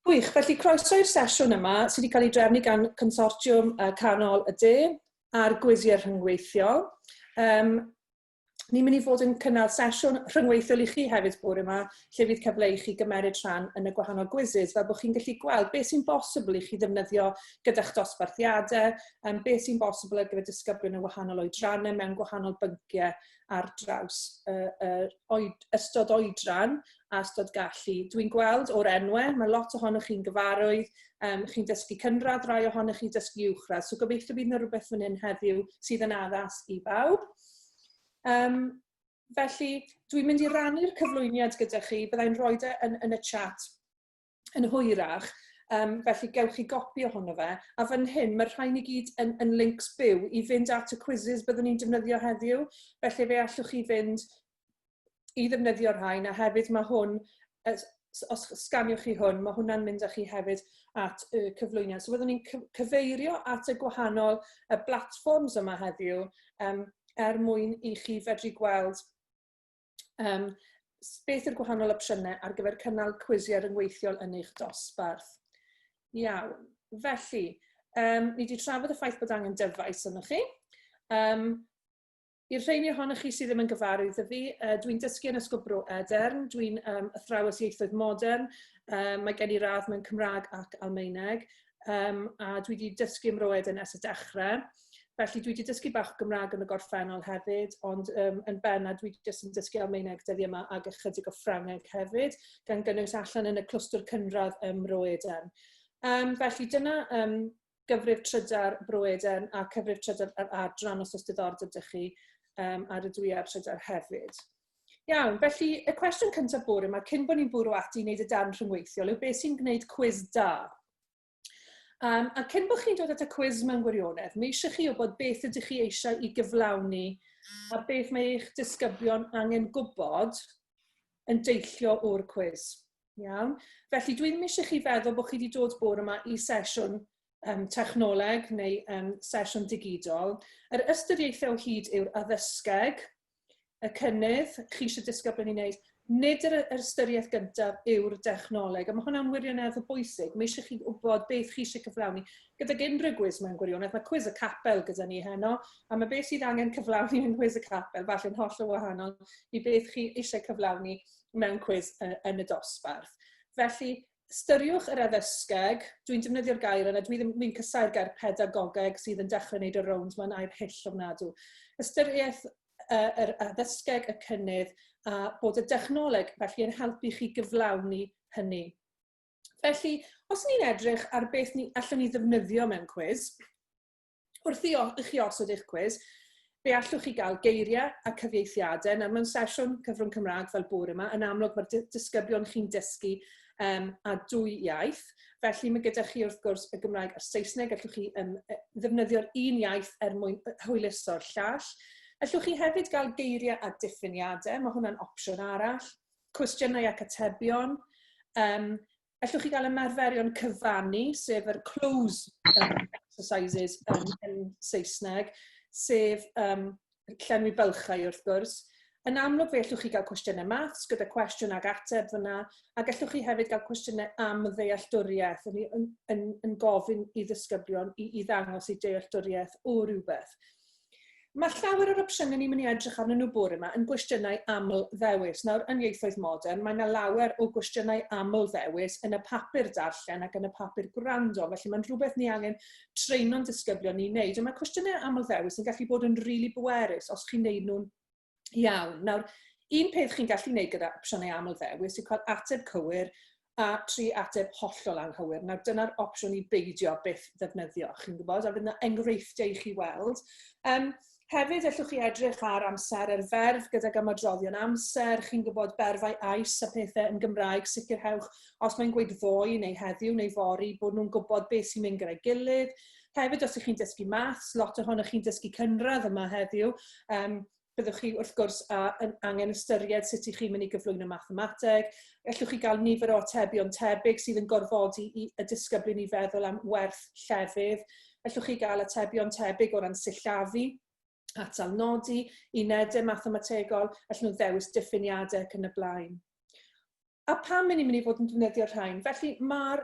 Gwych, felly croeso i'r sesiwn yma sydd wedi cael ei drefnu gan Consortiwm Canol y De a'r Gwysiau Rhyngweithiol. Um, ni'n mynd i fod yn cynnal sesiwn rhyngweithiol i chi hefyd bore yma, lle fydd cyfle i chi gymeryd rhan yn y gwahanol gwizydd, fel bod chi'n gallu gweld beth sy'n bosibl i chi ddefnyddio gyda'ch dosbarthiadau, um, beth sy'n bosibl ar gyfer disgyblion yn wahanol oedrannau mewn gwahanol bynciau ar draws y, y oed, ystod oedran a ystod gallu. Dwi'n gweld o'r enwau, mae lot ohonoch chi'n gyfarwydd, um, chi'n dysgu cynradd, rai ohonoch chi'n dysgu uwchradd, so gobeithio bydd yna rhywbeth fan hyn heddiw sydd yn addas i bawb. Um, felly, dwi'n mynd i rannu'r cyflwyniad gyda chi, byddai'n rhoi e yn, yn y chat yn hwyrach, um, felly gewch chi gopi ohono fe. A fan hyn, mae'r rhain i gyd yn, yn links byw i fynd at y quizzes byddwn ni'n defnyddio heddiw, felly fe allwch chi fynd i ddefnyddio'r rhain, a hefyd mae hwn, os sganiwch chi hwn, mae hwnna'n mynd â chi hefyd at y cyflwyniad. So byddwn ni'n cyfeirio at y gwahanol y platforms yma heddiw um, er mwyn i chi fedru gweld um, beth yw'r gwahanol opsiynau ar gyfer cynnal cwisiau rhyngweithiol yn eich dosbarth. Iawn, felly, um, ni wedi trafod y ffaith bod angen dyfais yno chi. Um, I'r rheini ohonoch chi sydd ddim yn gyfarwydd â fi, uh, dwi'n dysgu yn Ysgol Bro Edern, dwi'n um, athrawes ieithoedd modern, um, mae gen i radd mewn Cymraeg ac Almaeneg, um, a dwi wedi dysgu ym Mro Edern ers y dechrau. Felly dwi wedi dysgu bach o Gymraeg yn y gorffennol hefyd, ond um, yn benna dwi jyst yn dysgu Almaeneg dyddiau yma ac ychydig o Ffrangeg hefyd, gan gynnwys allan yn y clwstwr cynradd ym Mro Edern. Um, felly dyna um, gyfrif trydar Bro Edern a cyfrif trydar yr adran os oes diddordeb dych chi, um, a rydw i ar trydar hefyd. Iawn, felly y cwestiwn cyntaf bore yma, cyn bod ni'n bwrw ati i wneud y darn rhyngweithiol, yw beth sy'n gwneud cwiz da? Um, a cyn bod chi'n dod at y cwiz mewn gwirionedd, mae eisiau chi wybod beth ydych chi eisiau i gyflawni a beth mae eich disgyblion angen gwybod yn deillio o'r cwiz. Iawn. Felly dwi ddim eisiau chi feddwl bod chi wedi dod bore yma i sesiwn um, technoleg neu um, sesiwn digidol. Yr ystyriaethau o hyd yw'r addysgeg, y cynnydd, chi eisiau disgyblion i wneud. Nid yr, yr ystyriaeth gyntaf yw'r dechnoleg, a mae hwnna'n wirioneddol bwysig. Mae eisiau chi wybod beth chi eisiau cyflawni. Gydag unrhyw gwiz mewn gwirionedd, mae cwiz y capel gyda ni heno, a mae beth sydd angen cyflawni yn cwiz y capel falle'n hollol wahanol i beth chi eisiau cyflawni mewn cwiz yn y dosbarth. Felly, ystyriwch yr addysgeg, dwi'n defnyddio'r gair yna, dwi ddim, dwi'n casau'r gair pedagogeg sydd yn dechrau wneud y rownd, mae'n air hyll ofnadw. Ystyriaeth uh, yr addysgeg, y cynnydd, a bod y dechnoleg felly yn helpu chi gyflawni hynny. Felly, os ni'n edrych ar beth ni allwn ni ddefnyddio mewn cwiz, Wrth i, i chi osod eich cwis, fe allwch chi gael geiriau a cyfieithiadau. Nawr, mewn sesiwn cyfrwng Cymraeg fel bore yma, yn amlwg mae'r disgyblion chi'n dysgu um, a dwy iaith. Felly mae gyda chi wrth gwrs y Gymraeg a'r Saesneg, gallwch chi um, ddefnyddio'r un iaith er mwyn hwyluso'r llall. Allwch chi hefyd gael geiriau a diffiniadau, mae hwnna'n opsiwn arall. Cwestiynau ac atebion. Um, Allwch chi gael ymarferion cyfannu, sef yr cloze um, exercises yn, yn Saesneg, sef um, llenwi bylchau wrth gwrs. Yn amlwg fe allwch chi gael cwestiynau maths gyda cwestiwn ag ateb fyna, a gallwch chi hefyd gael cwestiynau am ddealltwriaeth, yn, yn, yn, yn gofyn i ddisgyblion i, i ddangos eu dealltwriaeth o rywbeth. Mae llawer o'r opsiynau ni'n mynd i edrych arnyn nhw bore yma yn gwestiynau aml ddewis. Nawr, yn ieithoedd modern, mae yna lawer o gwestiynau aml ddewis yn y papur darllen ac yn y papur gwrando, felly mae'n rhywbeth ni angen treino'n disgyblion ni wneud. Ond mae cwestiynau aml ddewis yn gallu bod yn rili really bwerus os chi'n neud nhw'n Iawn. Nawr, un peth chi'n gallu gwneud gyda opsiynau aml ddewis yw cael ateb cywir a tri ateb hollol anghywir. Nawr, dyna'r opsiwn i beidio byth ddefnyddio, chi'n gwybod, a fydd yna enghreifftiau i chi weld. Um, hefyd, allwch chi edrych ar amser yr ferf gydag ymadroddion amser, chi'n gwybod berfau ais a pethau yn Gymraeg, sicrhewch os mae'n gweud ddoe neu heddiw neu fory, bod nhw'n gwybod beth sy'n mynd gyda'i gilydd. Hefyd, os ych chi'n dysgu maths, lot ohonoch chi'n dysgu cynradd yma heddiw, um, byddwch chi wrth gwrs a, yn angen ystyried sut ych chi'n mynd i gyflwyno mathemateg. Gallwch chi gael nifer o atebion tebyg sydd yn gorfodi i y disgyblion i feddwl am werth llefydd. Gallwch chi gael atebion tebyg o ran sillafu, atal nodi, unedau mathemategol, allan nhw ddewis diffiniadau ac yn y blaen. A pam ni'n mynd i fod yn defnyddio'r rhain? Felly mae'r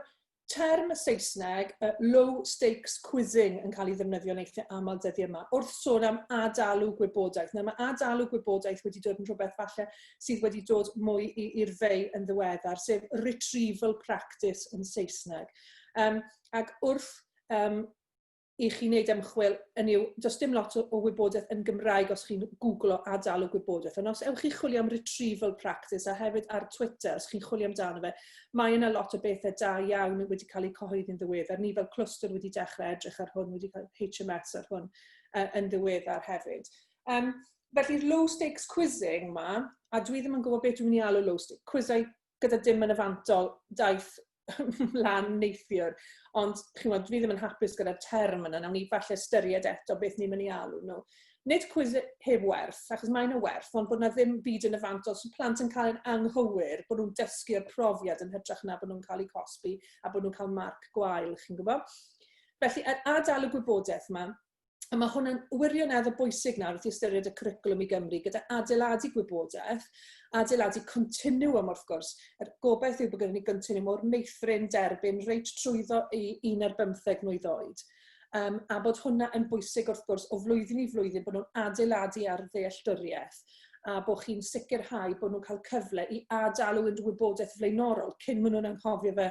term Saesneg, low stakes quizzing, yn cael ei ddefnyddio'n eitha aml dyddiau yma, wrth sôn am adalw gwybodaeth. Nawr mae adalw gwybodaeth wedi dod yn rhywbeth falle sydd wedi dod mwy i'r fei yn ddiweddar, sef retrieval practice yn Saesneg. Ac wrth i chi wneud ymchwil, yn yw, does dim lot o wybodaeth yn Gymraeg os chi'n googlo adalw gwybodaeth. Ond os ewch chi chwilio am retrieval practice a hefyd ar Twitter, os chi'n chwilio amdano fe, mae yna lot o bethau da iawn wedi cael eu cyhoeddi'n ddiweddar. Ni fel clwstwr wedi dechrau edrych ar hwn, wedi cael HMS ar hwn yn ddiweddar hefyd. Felly'r low stakes quizzing ma, a dwi ddim yn gwybod beth dwi'n mynd i alw low stakes, quizau gyda dim yn y fantol, daeth lan neithiwr. Ond chi'n gwybod, dwi ddim yn hapus gyda'r term yna, nawn ni falle ystyried eto beth ni'n mynd i alw nhw. Nid cwiz heb werth, achos mae yna werth, ond bod yna ddim byd yn y fantol, so plant yn cael yn anghywir, bod nhw'n dysgu'r profiad yn hytrach na bod nhw'n cael eu cosbi a bod nhw'n cael marc gwael, chi'n gwybod? Felly, adalw gwybodaeth yma, A mae hwnna'n wirioneddol bwysig nawr wrth i ystyried y cwricwlwm i Gymru gyda adeiladu gwybodaeth, adeiladu continuum wrth gwrs. Yr gobaith yw bod gennym ni continuum o'r meithrin, derbyn, reit trwyddo i un ar bymtheg mlwydd oed. A bod hwnna yn bwysig wrth gwrs o flwyddyn i flwyddyn bod nhw'n adeiladu ar ddealltwriaeth a bod chi'n sicrhau bod nhw'n cael cyfle i adalw unrhyw wybodaeth flaenorol cyn maen nhw'n anghofio fe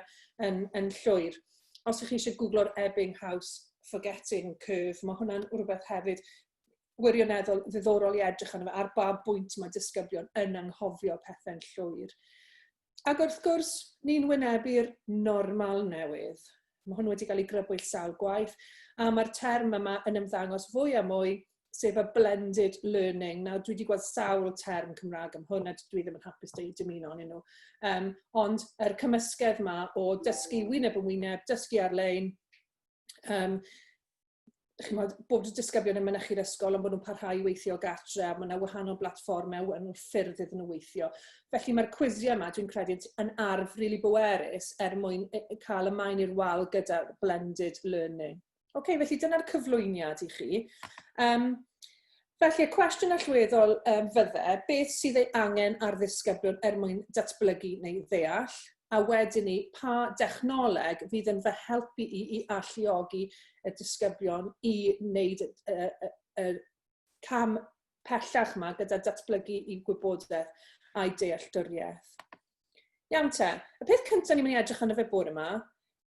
yn llwyr. Os ych chi eisiau googlo'r Ebbinghaus forgetting curve, mae hwnna'n rhywbeth hefyd wirioneddol ddiddorol i edrych arno fe, ar ba bwynt mae disgyblion yn anghofio pethau'n llwyr. Ac wrth gwrs, ni'n wynebu'r normal newydd. Mae hwn wedi cael ei grybwyll sawl gwaith, a mae'r term yma yn ymddangos fwy a mwy sef y blended learning. Nawr, dwi wedi gweld sawl term Cymraeg am hwn, a dwi ddim yn hapus dweud dim un ohonyn nhw. Ond yr cymysgedd yma o dysgu wyneb yn wyneb, dysgu ar-lein, chimod, bod y disgyblion yn mynychu'r ysgol, ond bod nhw'n parhau i weithio gartre, a mae yna wahanol blatfformau, wahanol ffyrdd iddyn nhw weithio. Felly mae'r cwisiau yma, dwi'n credu, yn arf rili bwerus er mwyn cael y maen i'r wal gyda blended learning. Ok, felly dyna'r cyflwyniad i chi. Felly, y cwestiwn allweddol fydde, beth sydd ei angen ar ddisgyblion er mwyn datblygu neu ddeall? A wedyn ni, pa dechnoleg fydd yn fy helpu i i alluogi y disgyblion i wneud y cam pellach yma gyda datblygu i gwybodaeth a'i dealltwriaeth. Iawn te, y peth cyntaf ni'n mynd i edrych arno fe bore yma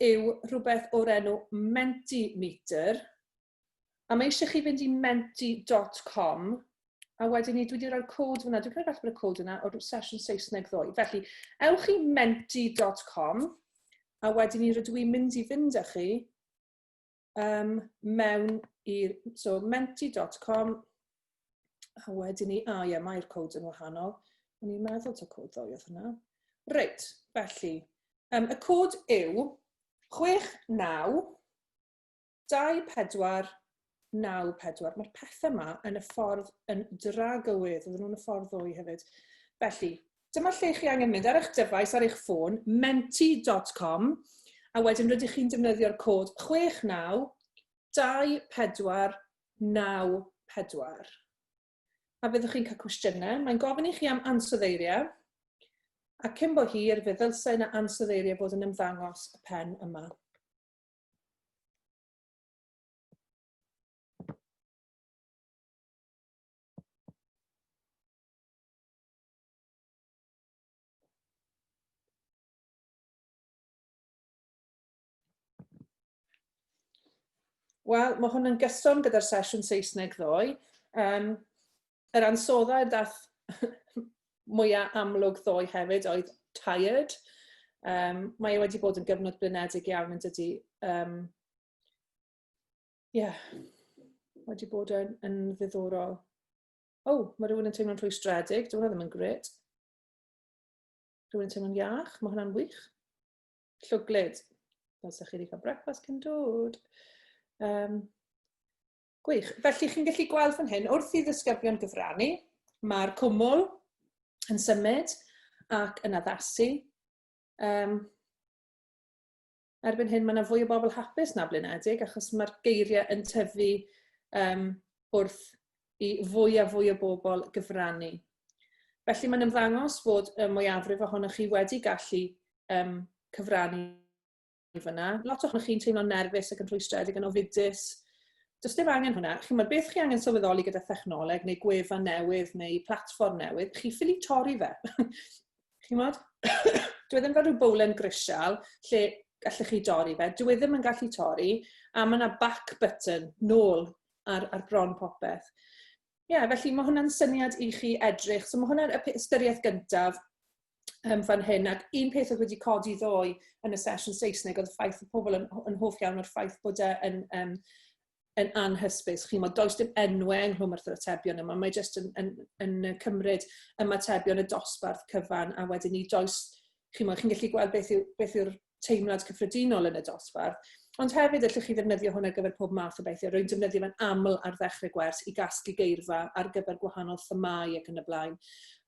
yw rhywbeth o'r enw Mentimeter. A mae eisiau chi fynd i menti.com a wedyn ni, dwi wedi rhoi'r cod fyna, dwi'n credu falle bod y cod yna o'r sesiwn Saesneg ddoe. Felly, ewch i menti.com a wedyn ni rydw i'n mynd i fynd â chi mewn i'r, so menti.com a wedyn ni, a ie, mae'r cod yn wahanol. O'n i'n meddwl ta cod ddoe oedd hwnna. Reit, felly, y cod yw 6 9 2 4 9 4. Mae'r pethau yma yn y ffordd yn dragywydd, oedden nhw'n y ffordd ddoe hefyd. Felly, dyma lle chi angen mynd ar eich dyfais, ar eich ffôn, menti.com, a wedyn rydych chi'n defnyddio'r cod 6 9 2 4 9 4. A fyddwch chi'n cael cwestiynau. Mae'n gofyn i chi am ansoddeiriau, a cyn bo hir fe ddylsai yna ansoddeiriau fod yn ymddangos y pen yma. Wel, mae hwn yn gyson gyda'r sesiwn Saesneg ddoe. Yr ansoddau dath mwyaf amlwg ddoe hefyd oedd tired. Mae e wedi bod yn gyfnod blinedig iawn yn dydy. Yeah, wedi bod yn ddiddorol. O, oh, mae rhywun yn teimlo'n rhwystredig. Dyw hwnna ddim yn gret. Rhywun yn teimlo'n iach. Mae hwnna'n wych. Llwglyd. Dylsech chi wedi cael brecwast cyn dod. Gwych. Felly chi'n gallu gweld fan hyn, wrth i ddisgyblion gyfrannu, mae'r cwmwl yn symud ac yn addasu. Erbyn hyn mae yna fwy o bobl hapus na blinedig achos mae'r geiriau yn tyfu wrth i fwy a fwy o bobl gyfrannu. Felly mae'n ymddangos fod y mwyafrif ohonoch chi wedi gallu um, cyfrannu fyna. Lot ohonoch chi'n teimlo'n nerfus ac yn rhwystredig yn ofidus. Does dim angen hwnna. Chi'n meddwl, beth chi angen sylweddoli gyda thechnoleg neu gwefan newydd neu platfform newydd, chi ffili torri fe. Chi'n modd? Dwi e ddim fel rhyw bowlen grisial lle gallech chi dorri fe. Dwi e ddim yn gallu torri, a mae yna back button nôl ar, ar bron popeth. Ie, yeah, felly mae hwnna'n syniad i chi edrych. So mae hwnna'n ystyriaeth gyntaf um, fan hyn. Ac un peth oedd wedi codi ddoe yn y sesiwn Saesneg oedd y ffaith bod pobl yn, yn hoff iawn o'r ffaith bod e yn, um, yn anhysbys. Chi'n meddwl, does dim enwau ynghlwm wrth yr atebion yma. Mae jyst yn, yn, yn cymryd ymatebion y dosbarth cyfan a wedyn ni does... Chi'n meddwl, chi'n gallu gweld beth, yw, beth yw'r teimlad cyffredinol yn y dosbarth. Ond hefyd, allwch chi ddefnyddio hwn ar gyfer pob math o bethau. Rwy'n defnyddio fe'n aml ar ddechrau gwers i gasglu geirfa ar gyfer gwahanol themâu ac yn y blaen.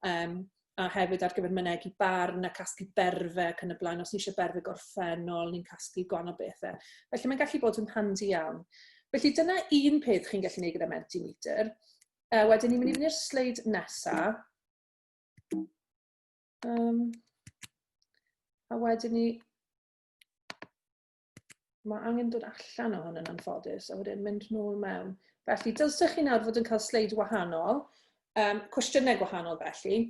Um, a hefyd ar gyfer mynegi barn a casglu berfau ac yn y blaen. Os ni eisiau berfau gorffennol, ni'n casglu gwahanol bethau. Felly mae'n gallu bod yn handi iawn. Felly dyna un peth chi'n gallu gwneud gyda Mentimeter. Wedyn ni'n mynd i fynd i'r sleid nesaf. Um, a wedyn ni, mae angen dod allan o hwn yn anffodus, a wedyn mynd nôl mewn. Felly, dylsech chi nawr fod yn cael sleid wahanol, um, cwestiynau gwahanol felly.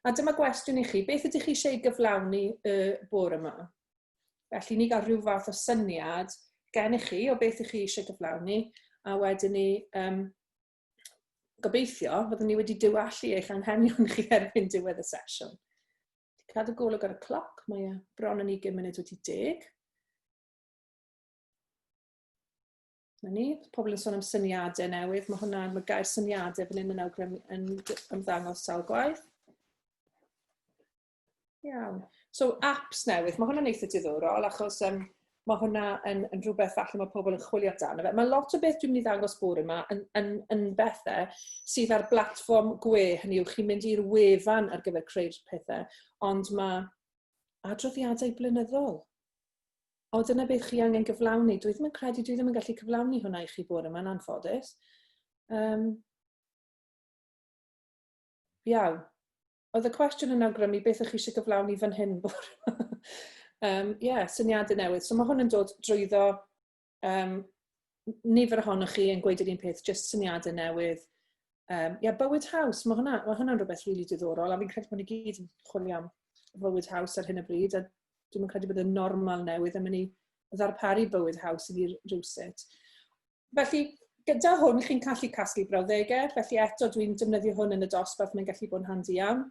A dyma gwestiwn i chi, beth ydych chi eisiau gyflawni y bore yma? Felly, ni gael rhyw fath o syniad gennych chi o beth ydych chi eisiau gyflawni, a wedyn ni um, gobeithio, fyddwn ni wedi diwallu eich anghenion chi erbyn diwedd y sesiwn. Cadw golwg ar y cloc, mae e bron yn 20 munud wedi deg. Na ni, pobl yn sôn am syniadau newydd. Mae hwnna, mae gair syniadau fan hyn yn awgrymu yn ymddangos sawl gwaith. Iawn. So, apps newydd, mae hwnna'n eitha diddorol achos um, mae hwnna yn, yn rhywbeth falle mae pobl yn chwilio amdano fe. Mae lot o beth dwi'n mynd i ddangos bore yma yn, yn, yn bethau sydd ar blatfform gwe, hynny yw chi'n mynd i'r wefan ar gyfer creu'r pethau, ond mae adroddiadau blynyddol. O, dyna beth chi angen gyflawni. Dwi ddim yn credu, dwi ddim yn gallu cyflawni hwnna i chi bore yma'n anffodus. Um, iawn. Oedd y cwestiwn yn awgrymu beth ych chi eisiau gyflawni fan hyn bore yma. um, yeah, syniadau newydd. So mae hwn yn dod drwyddo um, nifer ohonoch chi yn gweud yr un peth, just syniadau newydd. Um, yeah, bywyd haws, mae hwnna, mae hwnna'n rhywbeth rili really diddorol, a fi'n credu bod ni gyd yn chwilio am fywyd haws ar hyn o bryd, a dwi'n credu bod y normal newydd yn mynd i ddarparu bywyd haws i ni rhywsut. Felly, gyda hwn, chi'n gallu casglu brawddegau, felly eto dwi'n defnyddio hwn yn y dosbarth, mae'n gallu bod yn handi iawn.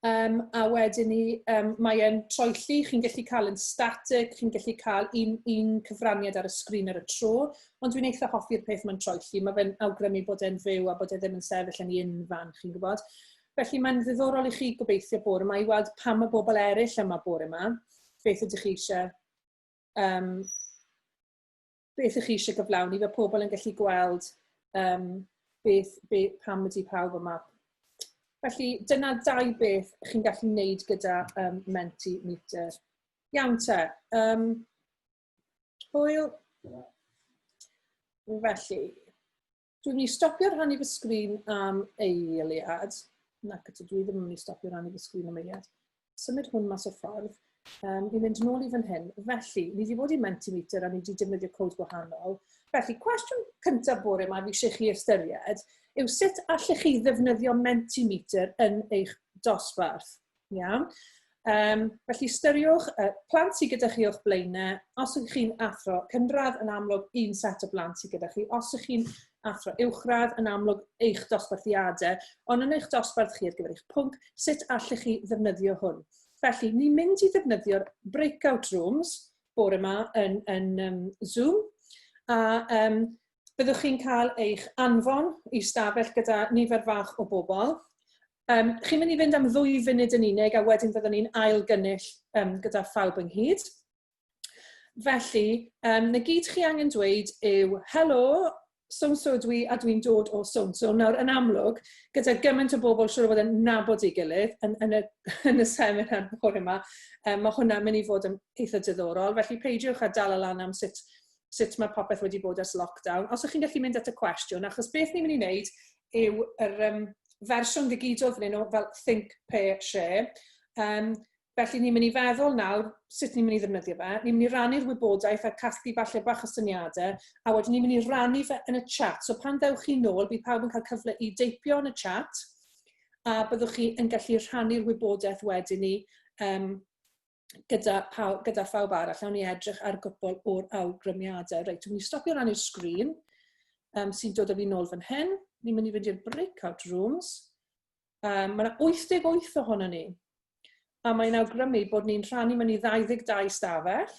Um, a wedyn ni, um, mae e'n troelli, chi'n gallu cael yn static, chi'n gallu cael un, un cyfraniad ar y sgrin ar y tro, ond dwi'n eitha hoffi'r peth mae'n troelli, mae fe'n awgrymu bod e'n fyw a bod e ddim yn sefyll yn ei unfan, chi'n gwybod. Felly mae'n ddiddorol i chi gobeithio bore yma i weld pam mae bobl eraill yma bore yma, beth ydych chi eisiau um, beth ych chi eisiau gyflawni, fe pobl yn gallu gweld um, beth, be, pam ydy pawb yma. Felly dyna dau beth chi'n gallu wneud gyda um, Mentimeter. Iawn te. Um, hwyl. Felly, dwi'n mynd i stopio rhannu fy sgrin am eiliad. Nac ydw, dwi ddim yn mynd i stopio rhannu fy sgrin am eiliad. Symud hwn mas o'r ffordd. Um, i mynd nôl i fan hyn. Felly, ni wedi bod i Mentimeter a ni wedi defnyddio cod gwahanol. Felly, cwestiwn cyntaf bore yma fi eisiau chi ystyried yw sut allech chi ddefnyddio Mentimeter yn eich dosbarth? Iawn. Um, felly ystyriwch uh, plant sydd gyda chi o'ch blaenau. Os ydych chi'n athro cynradd, yn amlwg un set o blant sydd gyda chi. Os ydych chi'n athro uwchradd, yn amlwg eich dosbarthiadau. Ond yn eich dosbarth chi ar gyfer eich pwnc, sut allech chi ddefnyddio hwn? Felly, ni'n mynd i ddefnyddio'r breakout rooms bore yma yn, yn um, Zoom. A um, byddwch chi'n cael eich anfon i stafell gyda nifer fach o bobl. Um, chi'n mynd i fynd am ddwy funud yn unig a wedyn fyddwn ni'n ail gynnull um, gyda phawb ynghyd. Felly, um, na gyd chi angen dweud yw, helo, so-and-so dwi a dwi'n dod o so-and-so. Nawr, yn amlwg, gyda gymaint o bobl siŵr o fod yn nabod ei gilydd yn, yn, y, yn y seminar bore yma, um, mae hwnna'n mynd i fod yn eitha diddorol. Felly peidiwch â dal lan am sut, sut mae popeth wedi bod ers lockdown. Os ydych chi'n gallu mynd at y cwestiwn, achos beth ni'n mynd i wneud yw yr um, fersiwn ddigidol fan hyn o fel Think, Pair, Share. Felly ni'n mynd i feddwl nawr sut ni'n mynd i ddefnyddio fe. Ni'n mynd i rannu'r wybodaeth a casglu falle bach o syniadau, a wedyn ni'n mynd i rannu fe yn y chat. So pan ddewch chi nôl, bydd pawb yn cael cyfle i deipio yn y chat, a byddwch chi yn gallu rhannu'r wybodaeth wedyn ni gyda, pawb, gyda phawb arall. Nawn ni edrych ar gwpl o'r awgrymiadau. Reit, dwi'n mynd i stopio rannu'r sgrin sy'n dod â fi nôl fan hyn. Ni'n mynd i fynd i'r breakout rooms. Mae yna 88 ohono ni. A mae'n awgrymu bod ni'n rhannu mewn i 22 stafell.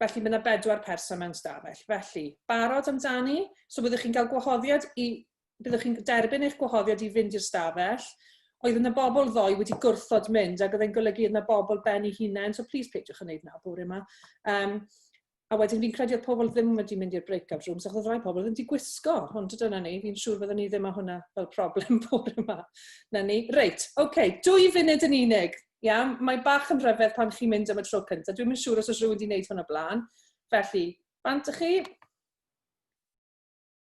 Felly mae yna bedwar person mewn stafell. Felly, barod amdani? So byddwch chi'n cael gwahoddiad i... Byddwch chi'n derbyn eich gwahoddiad i fynd i'r stafell. Oedd yna bobl ddoe wedi gwrthod mynd ac oedd e'n golygu oedd yna bobl ben eu hunain, so please peidiwch yn gwneud na bore yma. A wedyn fi'n credu oedd pobl ddim wedi mynd i'r breakout rooms, achos oedd rhai pobl ddim wedi gwisgo, ond dyna ni, fi'n siŵr fyddwn ni ddim â hwnna fel problem bore yma. Na ni. Reit, oce, okay, 2 funud yn unig. Iawn, mae bach yn rhyfedd pan chi'n mynd am y tro cyntaf. Dwi'm yn siŵr os oes rhywun wedi gwneud hwn o blaen. Felly, bant â chi.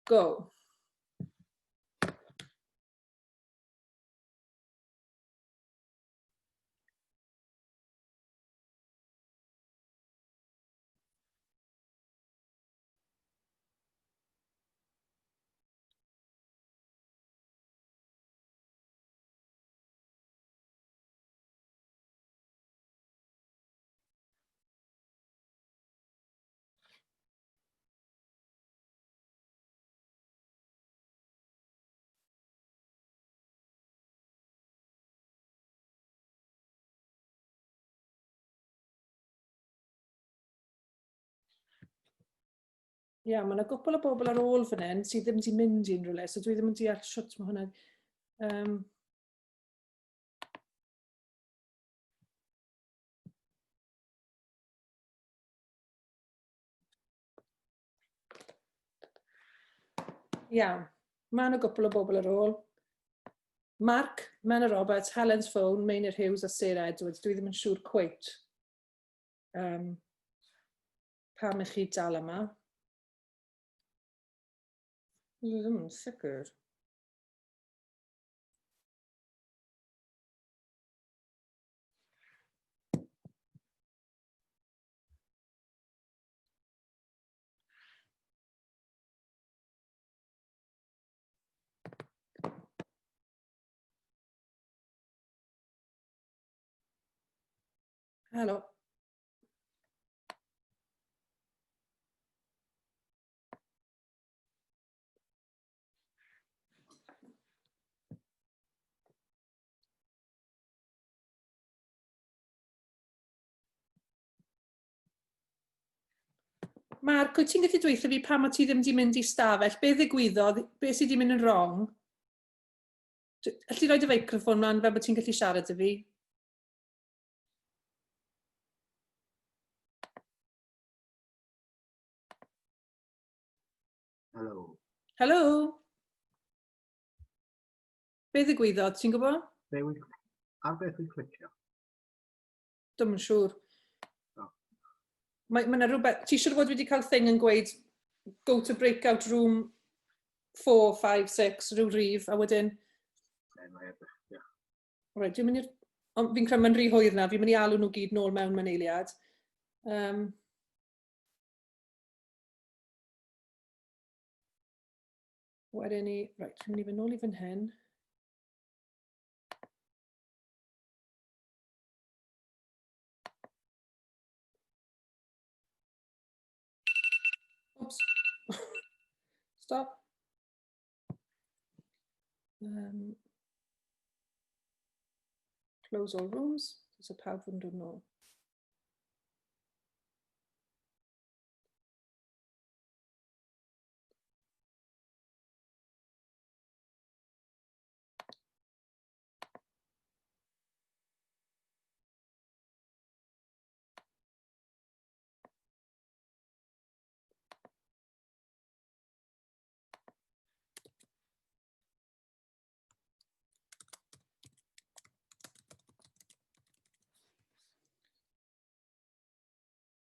Go. Ie, yeah, mae yna gwpl o bobl ar ôl fan hyn sydd ddim wedi mynd i unrhyw le, so dwi ddim yn deall shwt mae hwnna... Iawn, mae yna gwpl o bobl ar ôl. Mark, Menna Roberts, Helen's Phone, Meinir Hughes a Sarah Edwards. Dwi ddim yn siŵr cweit pam i chi dal yma. Dwi ddim yn sicr. Helo. Mark, wyt ti'n gallu dweutho fi pam o ti ddim wedi mynd i stafell? Be ddigwyddodd? Be sydd wedi mynd yn wrong? Alli di roi dy feicroffon mlaen fel bod ti'n gallu siarad â fi? Helo. Helo. Be ddigwyddodd, ti'n gwybod? Be wy'n... Ar beth wy'n clicio? Dwi'm yn siŵr. Oh. Mae, mae 'na rhywbeth... Ti siŵr fod wedi cael thing yn gweud go to breakout room 4, 5, 6, rhyw rif, a wedyn... Ne, mae edrych, ie. Right, dwi'n mynd i'r... Ond fi'n credu mae'n rhy hwyr na, fi'n mynd i alw nhw gyd nôl mewn mewn eiliad. Wedyn ni... Right, fi'n mynd i fynd nôl i fan hyn. Oops. Stop. Close all rooms. So pawb fod yn dod nôl.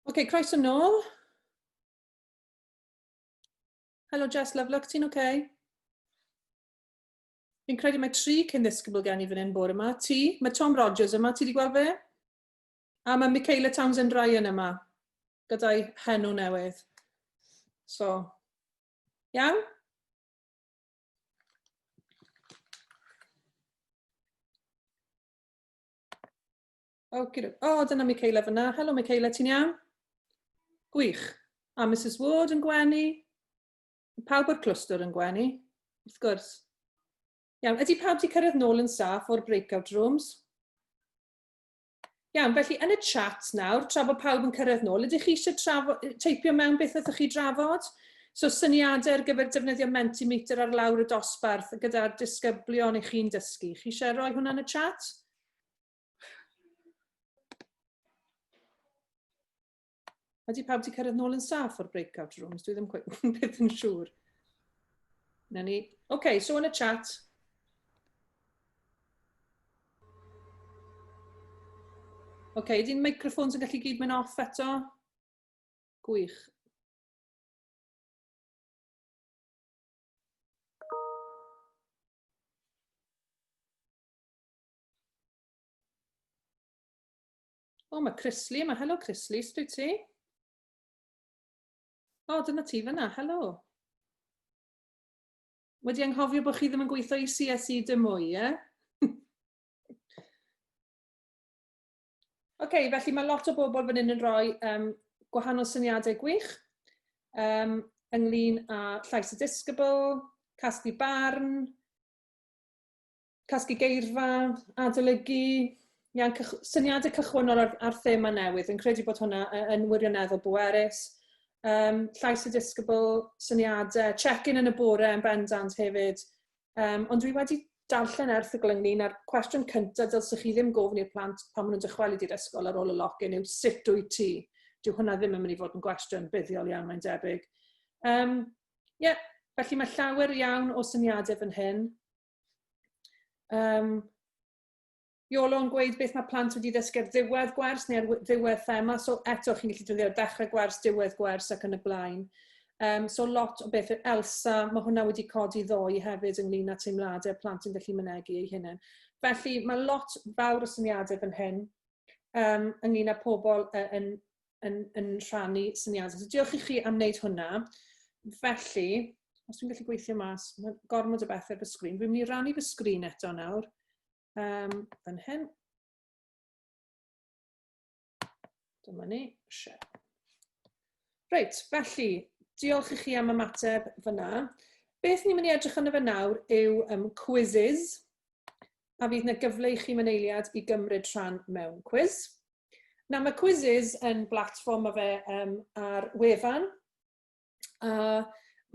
Oce, okay, croeso nôl. Helo Jess Lovelock, ti'n oce? Okay? Fi'n credu mae tri cyn ddisgybl gen i fan hyn bore yma. Ti, mae Tom Rogers yma, ti wedi gweld fe? A mae Michaela Townsend Ryan yma, gyda'i henw newydd. So, iawn? Okay. O, oh, dyna Michaela fyna. Helo Michaela, ti'n iawn? Gwych. A Mrs Ward yn gwenu. Pawb o'r clwstwr yn gwenu, wrth gwrs. Iawn, ydy pawb wedi cyrraedd nôl yn saff o'r breakout rooms? Iawn, felly yn y chat nawr, tra bod pawb yn cyrraedd nôl, ydych chi eisiau trafo, teipio mewn beth ydych chi drafod? So syniadau ar gyfer defnyddio Mentimeter ar lawr y dosbarth gyda'r disgyblion i chi'n dysgu. Chi eisiau rhoi hwnna yn y chat? Ydy pawb wedi cyrraedd nôl yn saff o'r breakout rooms? Dwi ddim cweit byth yn siŵr. Na ni. OK, so yn y chat. OK, ydy'n microphones yn gallu gyd mynd off eto? Gwych. O, mae Chrisley yma. Helo, Chrisley, sut wyt ti? O, dyna ti fyna. Helo. Wedi anghofio bod chi ddim yn gweithio i CSE dim mwy, ie? Oce, okay, felly mae lot o bobl fan hyn yn rhoi um, gwahanol syniadau gwych um, ynglyn â llais y disgybl, casglu barn, casglu geirfa, adolygu, iawn, cych syniadau cychwynnol ar, ar thema newydd. Yn credu bod hwnna yn wirioneddol bwerus. Um, llais y disgybl, syniadau, check-in yn y bore yn bendant hefyd. Um, ond dwi wedi darllen erthygl ynglyn â'r cwestiwn cyntaf dylsech chi ddim gofyn i'r plant pan maen nhw'n dychwelyd i'r ysgol ar ôl y lock-in yw sut wyt ti? Dyw hwnna ddim yn mynd i fod yn gwestiwn buddiol iawn, mae'n debyg. Um, yeah, felly mae llawer iawn o syniadau fan hyn. Um, Iolo yn gweud beth mae plant wedi ddysgu ar ddiwedd gwers neu ar ddiwedd thema, so eto chi'n gallu defnyddio dechrau gwers, diwedd gwers ac yn y blaen. Um, so lot o beth, Elsa, mae hwnna wedi codi ddoe hefyd ynglyn â teimladau plant yn gallu mynegu eu hunain. Felly mae lot fawr o syniadau fan hyn um, ynglyn â pobl yn, yn, yn rhannu syniadau. So diolch i chi am wneud hwnna. Felly, os dwi'n gallu gweithio mas, mae gormod o bethau ar fy sgrin. Dwi'n mynd i rannu fy sgrin eto nawr. Um, fan hyn. Dyma ni. Share. Reit, felly, diolch i chi am ymateb fyna. Beth ni'n mynd i edrych arno fe nawr yw um, quizzes, a fydd yna gyfle i chi mewn eiliad i gymryd rhan mewn quiz. Na, mae quizzes yn blatfform mae fe um, ar wefan, a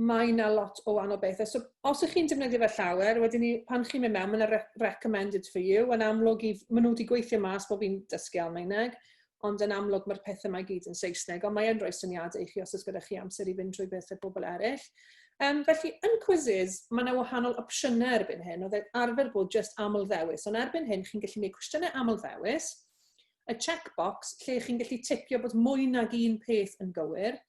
mae yna lot o wahanol bethau. So, os ych chi'n defnyddio fe llawer, wedyn ni, pan chi'n mynd mewn, mae yna re recommended for you. Yn amlwg, i, maen nhw wedi gweithio mas bod fi'n dysgu Almaeneg, ond yn amlwg mae'r pethau mae gyd yn Saesneg, ond mae yn rhoi syniadau i chi os oes gyda chi amser i fynd trwy bethau bobl eraill. Um, felly, yn quizzes, mae yna wahanol opsiynau erbyn hyn. Oedd e arfer bod just aml ddewis, ond erbyn hyn, chi'n gallu gwneud cwestiynau aml ddewis, y checkbox lle chi'n gallu ticio bod mwy nag un peth yn gywir.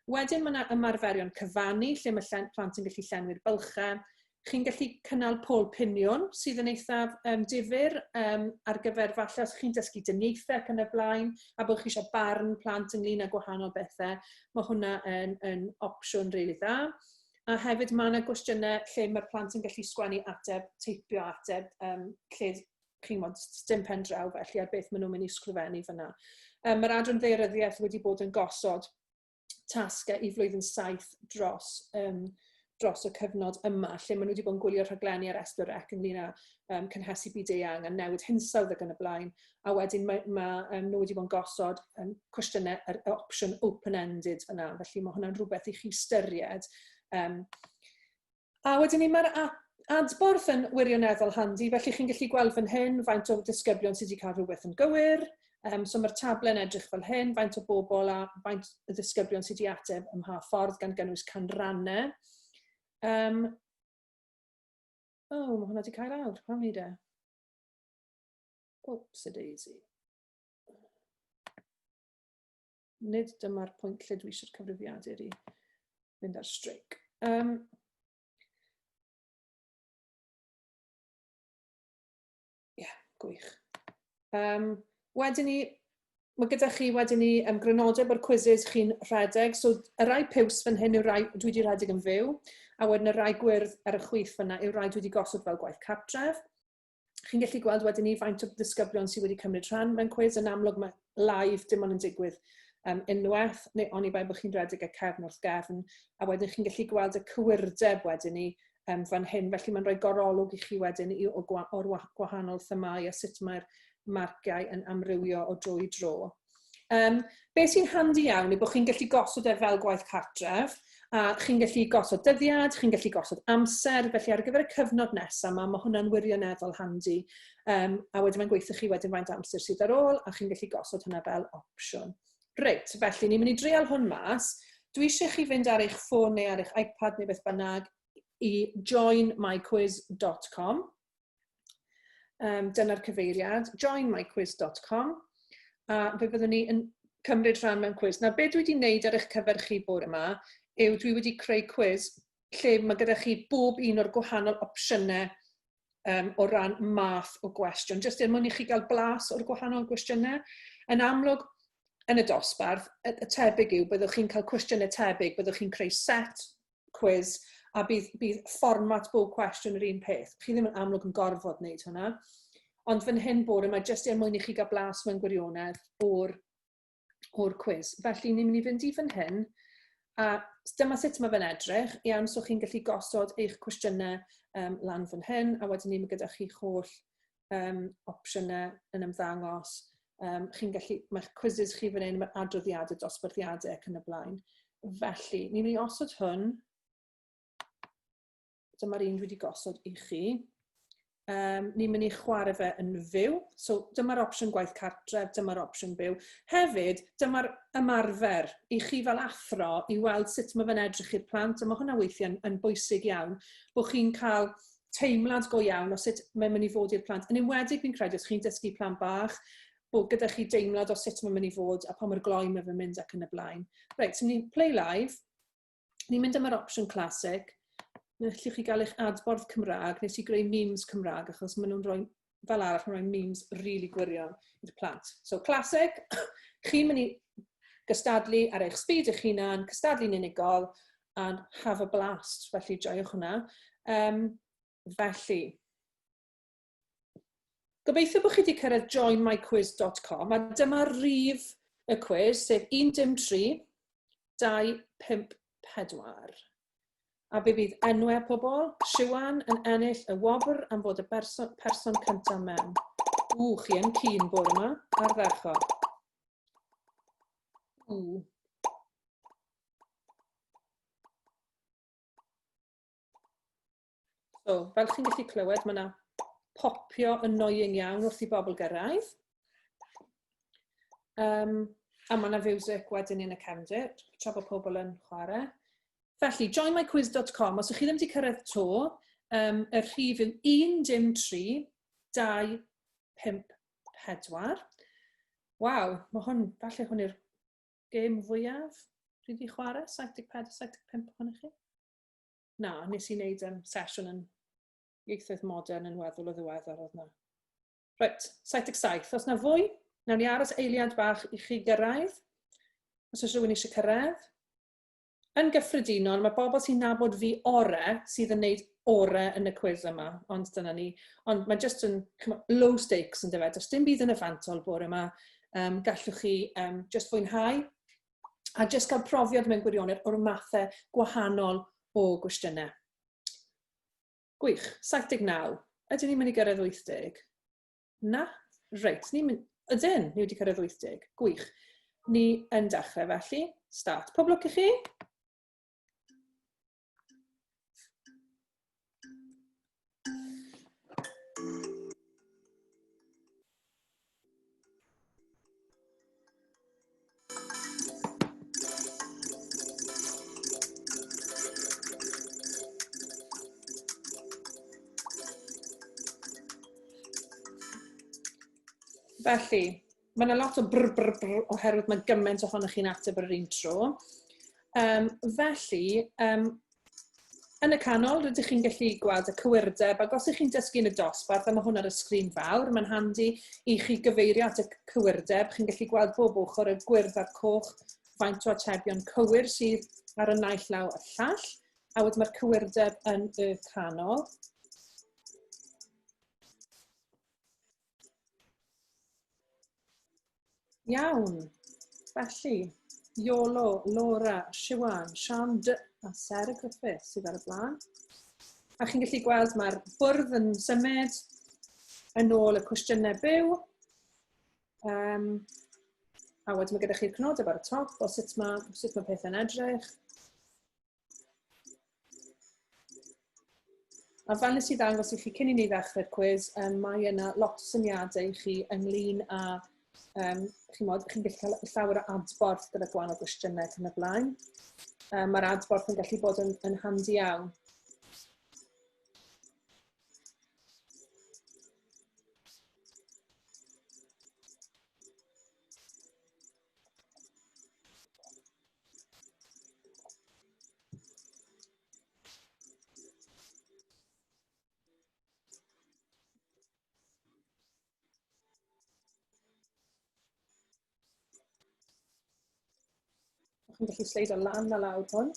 Wedyn mae yna ymarferion cyfannu lle mae llen, plant yn gallu llenwi'r bylchau. Chi'n gallu cynnal pôl piniwn sydd yn eithaf um, difyr um, ar gyfer falle os chi'n dysgu dyniaethau ac yn y blaen a bod chi eisiau barn plant ynglyn â gwahanol bethau, mae hwnna yn, yn opsiwn rili really dda. A hefyd mae yna gwestiynau lle mae'r plant yn gallu sgwennu ateb, teipio ateb, um, lle chi'n gwybod, dim pen draw felly ar beth maen nhw'n mynd i sgrifennu fyna. Um, Mae'r adran ddaearyddiaeth wedi bod yn gosod tasgau i flwyddyn saith dros, um, dros y cyfnod yma, lle maen nhw wedi bod yn gwylio rhaglenni ar S4C ynglyn â um, cynhesu byd-eang a newid hinsawdd ac yn y blaen. A wedyn mae, mae um, nhw wedi bod yn gosod um, cwestiynau yr opsiwn open-ended fyna, felly mae hwnna'n rhywbeth i chi ystyried. Um, A wedyn ni, mae'r adborth yn wirioneddol handi, felly chi'n gallu gweld fan hyn faint o disgyblion sydd wedi cael rhywbeth yn gywir. Um, so mae'r table'n edrych fel hyn, faint o bobl a faint o ddisgyblion sydd wedi ateb ym mha ffordd gan gynnwys canrannau. Um, oh, mae hwnna wedi cael awr, pam ni de? Oops, a daisy. Nid dyma'r pwynt lle dwi eisiau'r cyfrifiadur i fynd ar streic. Um, Gwych. Um, wedyn ni, mae gyda chi wedyn ni um, grynodeb o'r quizzes chi'n rhedeg. So, y rai piws fan hyn yw rai dwi wedi rhedeg yn fyw, a wedyn y rai gwyrdd ar y chwith fyna yw rai dwi wedi gosod fel gwaith cartref. Chi'n gallu gweld wedyn ni faint o ddisgyblion sydd wedi cymryd rhan mewn cwiz. Yn amlwg mae live dim ond yn digwydd um, unwaith, neu oni bai bod chi'n rhedeg y cefn wrth gefn, a wedyn chi'n gallu gweld y cywirdeb wedyn ni um, fan hyn. Felly mae'n rhoi gorolwg i chi wedyn i, o, o'r gwahanol themâu a sut mae'r marciau yn amrywio o dro i dro. Um, be sy'n handi iawn yw bod chi'n gallu gosod e fel gwaith cartref, a chi'n gallu gosod dyddiad, chi'n gallu gosod amser, felly ar gyfer y cyfnod nesaf yma, mae hwnna'n wirioneddol handi. Um, a wedyn mae'n gweithio chi wedyn faint amser sydd ar ôl, a chi'n gallu gosod hwnna fel opsiwn. Reit, felly ni'n mynd i dreial hwn mas. Dwi eisiau chi fynd ar eich ffôn neu ar eich iPad neu beth bynnag i joinmyquiz.com. Um, dyna'r cyfeiriad, joinmyquiz.com. A fe fyddwn ni yn cymryd rhan mewn cwiz. Nawr, be dwi wedi wneud ar eich cyfer chi bore yma yw dwi wedi creu cwiz lle mae gyda chi bob un o'r gwahanol opsiynau um, o ran math o gwestiwn, jyst er mwyn i chi gael blas o'r gwahanol gwestiynau. Yn amlwg, yn y dosbarth, y, y tebyg yw byddwch chi'n cael cwestiynau tebyg, byddwch chi'n creu set quiz a bydd, bydd fformat bob cwestiwn yr un peth. Chi ddim yn amlwg yn gorfod wneud hwnna. Ond fan hyn bore mae jyst er mwyn i chi gael blas mewn gwirionedd o'r o'r cwis. Felly ni'n mynd i fynd i fan hyn, a dyma sut mae fe'n edrych. Iawn, so chi'n gallu gosod eich cwestiynau um, lan fan hyn, a wedyn ni'n gyda chi'ch holl um, opsiynau yn ymddangos. Um, chi'n gallu, mae'ch quizzes chi fan hyn, mae'r adroddiadau, dosbarthiadau ac yn y blaen. Felly, ni'n mynd i osod hwn Dyma'r un dwi wedi gosod i chi. Um, ni'n mynd i chwarae fe yn fyw. So dyma'r opsiwn gwaith cartref, dyma'r opsiwn byw. Hefyd, dyma'r ymarfer i chi fel athro i weld sut mae fe'n edrych i'r plant, a mae hwnna weithiau yn, yn bwysig iawn, bod chi'n cael teimlad go iawn o sut mae'n mynd i fod i'r plant. Yn enwedig fi'n credu os chi'n dysgu plant bach, bod gyda chi deimlad o sut mae'n mynd i fod a pa mor gloi mae fe'n mynd ac yn y blaen. Reit, so ni'n play live. Ni'n mynd am yr opsiwn classic. Allwch chi gael eich adborth Cymraeg. Nes i greu memes Cymraeg achos maen nhw'n rhoi, fel arall, maen nhw'n rhoi memes rili really gwirion i'r plant. So classic, chi'n mynd i gystadlu ar eich speed eich hunan, cystadlu'n unigol, and have a blast. Felly, joiwch hwnna. Um, felly, Gobeithio bod chi wedi cyrraedd joinmyquiz.com a dyma rif y cwiz, sef 1 3 2 5 4. A fe fydd enwau pobl, Siwan yn ennill y wobr am fod y berson, person cyntaf mewn. Ww, chi yn cyn bore yma, ardderchog. Ww. So, fel chi'n gallu clywed, mae yna popio annoying iawn wrth i bobl gyrraedd. Um, a mae yna fiwsig wedyn yn y cefndir, tra bod pobl yn chwarae. Felly, joinmyquiz.com, os ydych chi ddim wedi cyrraedd to, um, y rhif yw 1 dim 3 2 5 4. Waw, mae hwn, falle hwn yw'r gêm fwyaf dwi wedi chwarae, 74, 75 ohonych chi. Na, nes i wneud um, sesiwn yn ieithoedd modern yn weddol o ddiweddar oedd na. Reit, 77. Os na fwy, nawn ni aros eiliad bach i chi gyrraedd. Os oes rhywun eisiau cyrraedd. Yn gyffredinol, mae bobl sy'n nabod fi ore sydd yn neud ore yn y cwiz yma, ond dyna ni. Ond mae jyst yn low stakes yn dyfe, does dim byd yn y fantol bore yma. Um, gallwch chi um, just fwynhau a jyst cael profiad mewn gwirionedd o'r mathau gwahanol o gwestiynau. Gwych, 79. Ydyn ni'n mynd i gyrraedd 80? Na? Reit, ni'n mynd... Ydyn, ni wedi cyrraedd 80. Gwych. Ni yn dechrau felly. Start. Pob lwc i chi. Felly, mae yna lot o brr brr brr oherwydd mae gymaint ohonoch chi'n ateb ar yr un tro. Um, felly, um, Yn y canol, rydych chi'n gallu gweld y cywirdeb, ac os ydych chi'n dysgu yn y dosbarth, a mae hwn ar y sgrin fawr, mae'n handi i chi gyfeirio at y cywirdeb. Chi'n gallu gweld bob ochr y gwyrdd a'r coch, faint o atebion cywir sydd ar y naill law a'r llall, a wedyn mae'r cywirdeb yn y canol. Iawn. Felly, Iolo, Laura, Siwan, Sian D a Sarah Griffiths sydd ar y blaen. A chi'n gallu gweld mae'r bwrdd yn symud yn ôl y cwestiynau byw. Um, a wedyn mae gyda chi'r cnodeb ar y top o sut mae, sut mae pethau'n edrych. A fel nes i ddangos i chi cyn i ni ddechrau'r cwis, um, mae yna lot o syniadau i chi ynglyn â, um, chi'n modd, chi'n gallu cael llawer o adborth gyda gwahanol gwestiynau ac yn y blaen. Um, Mae'r adborth yn gallu bod yn, yn handi iawn. Chi'n gallu sleido lan a lawr hwn.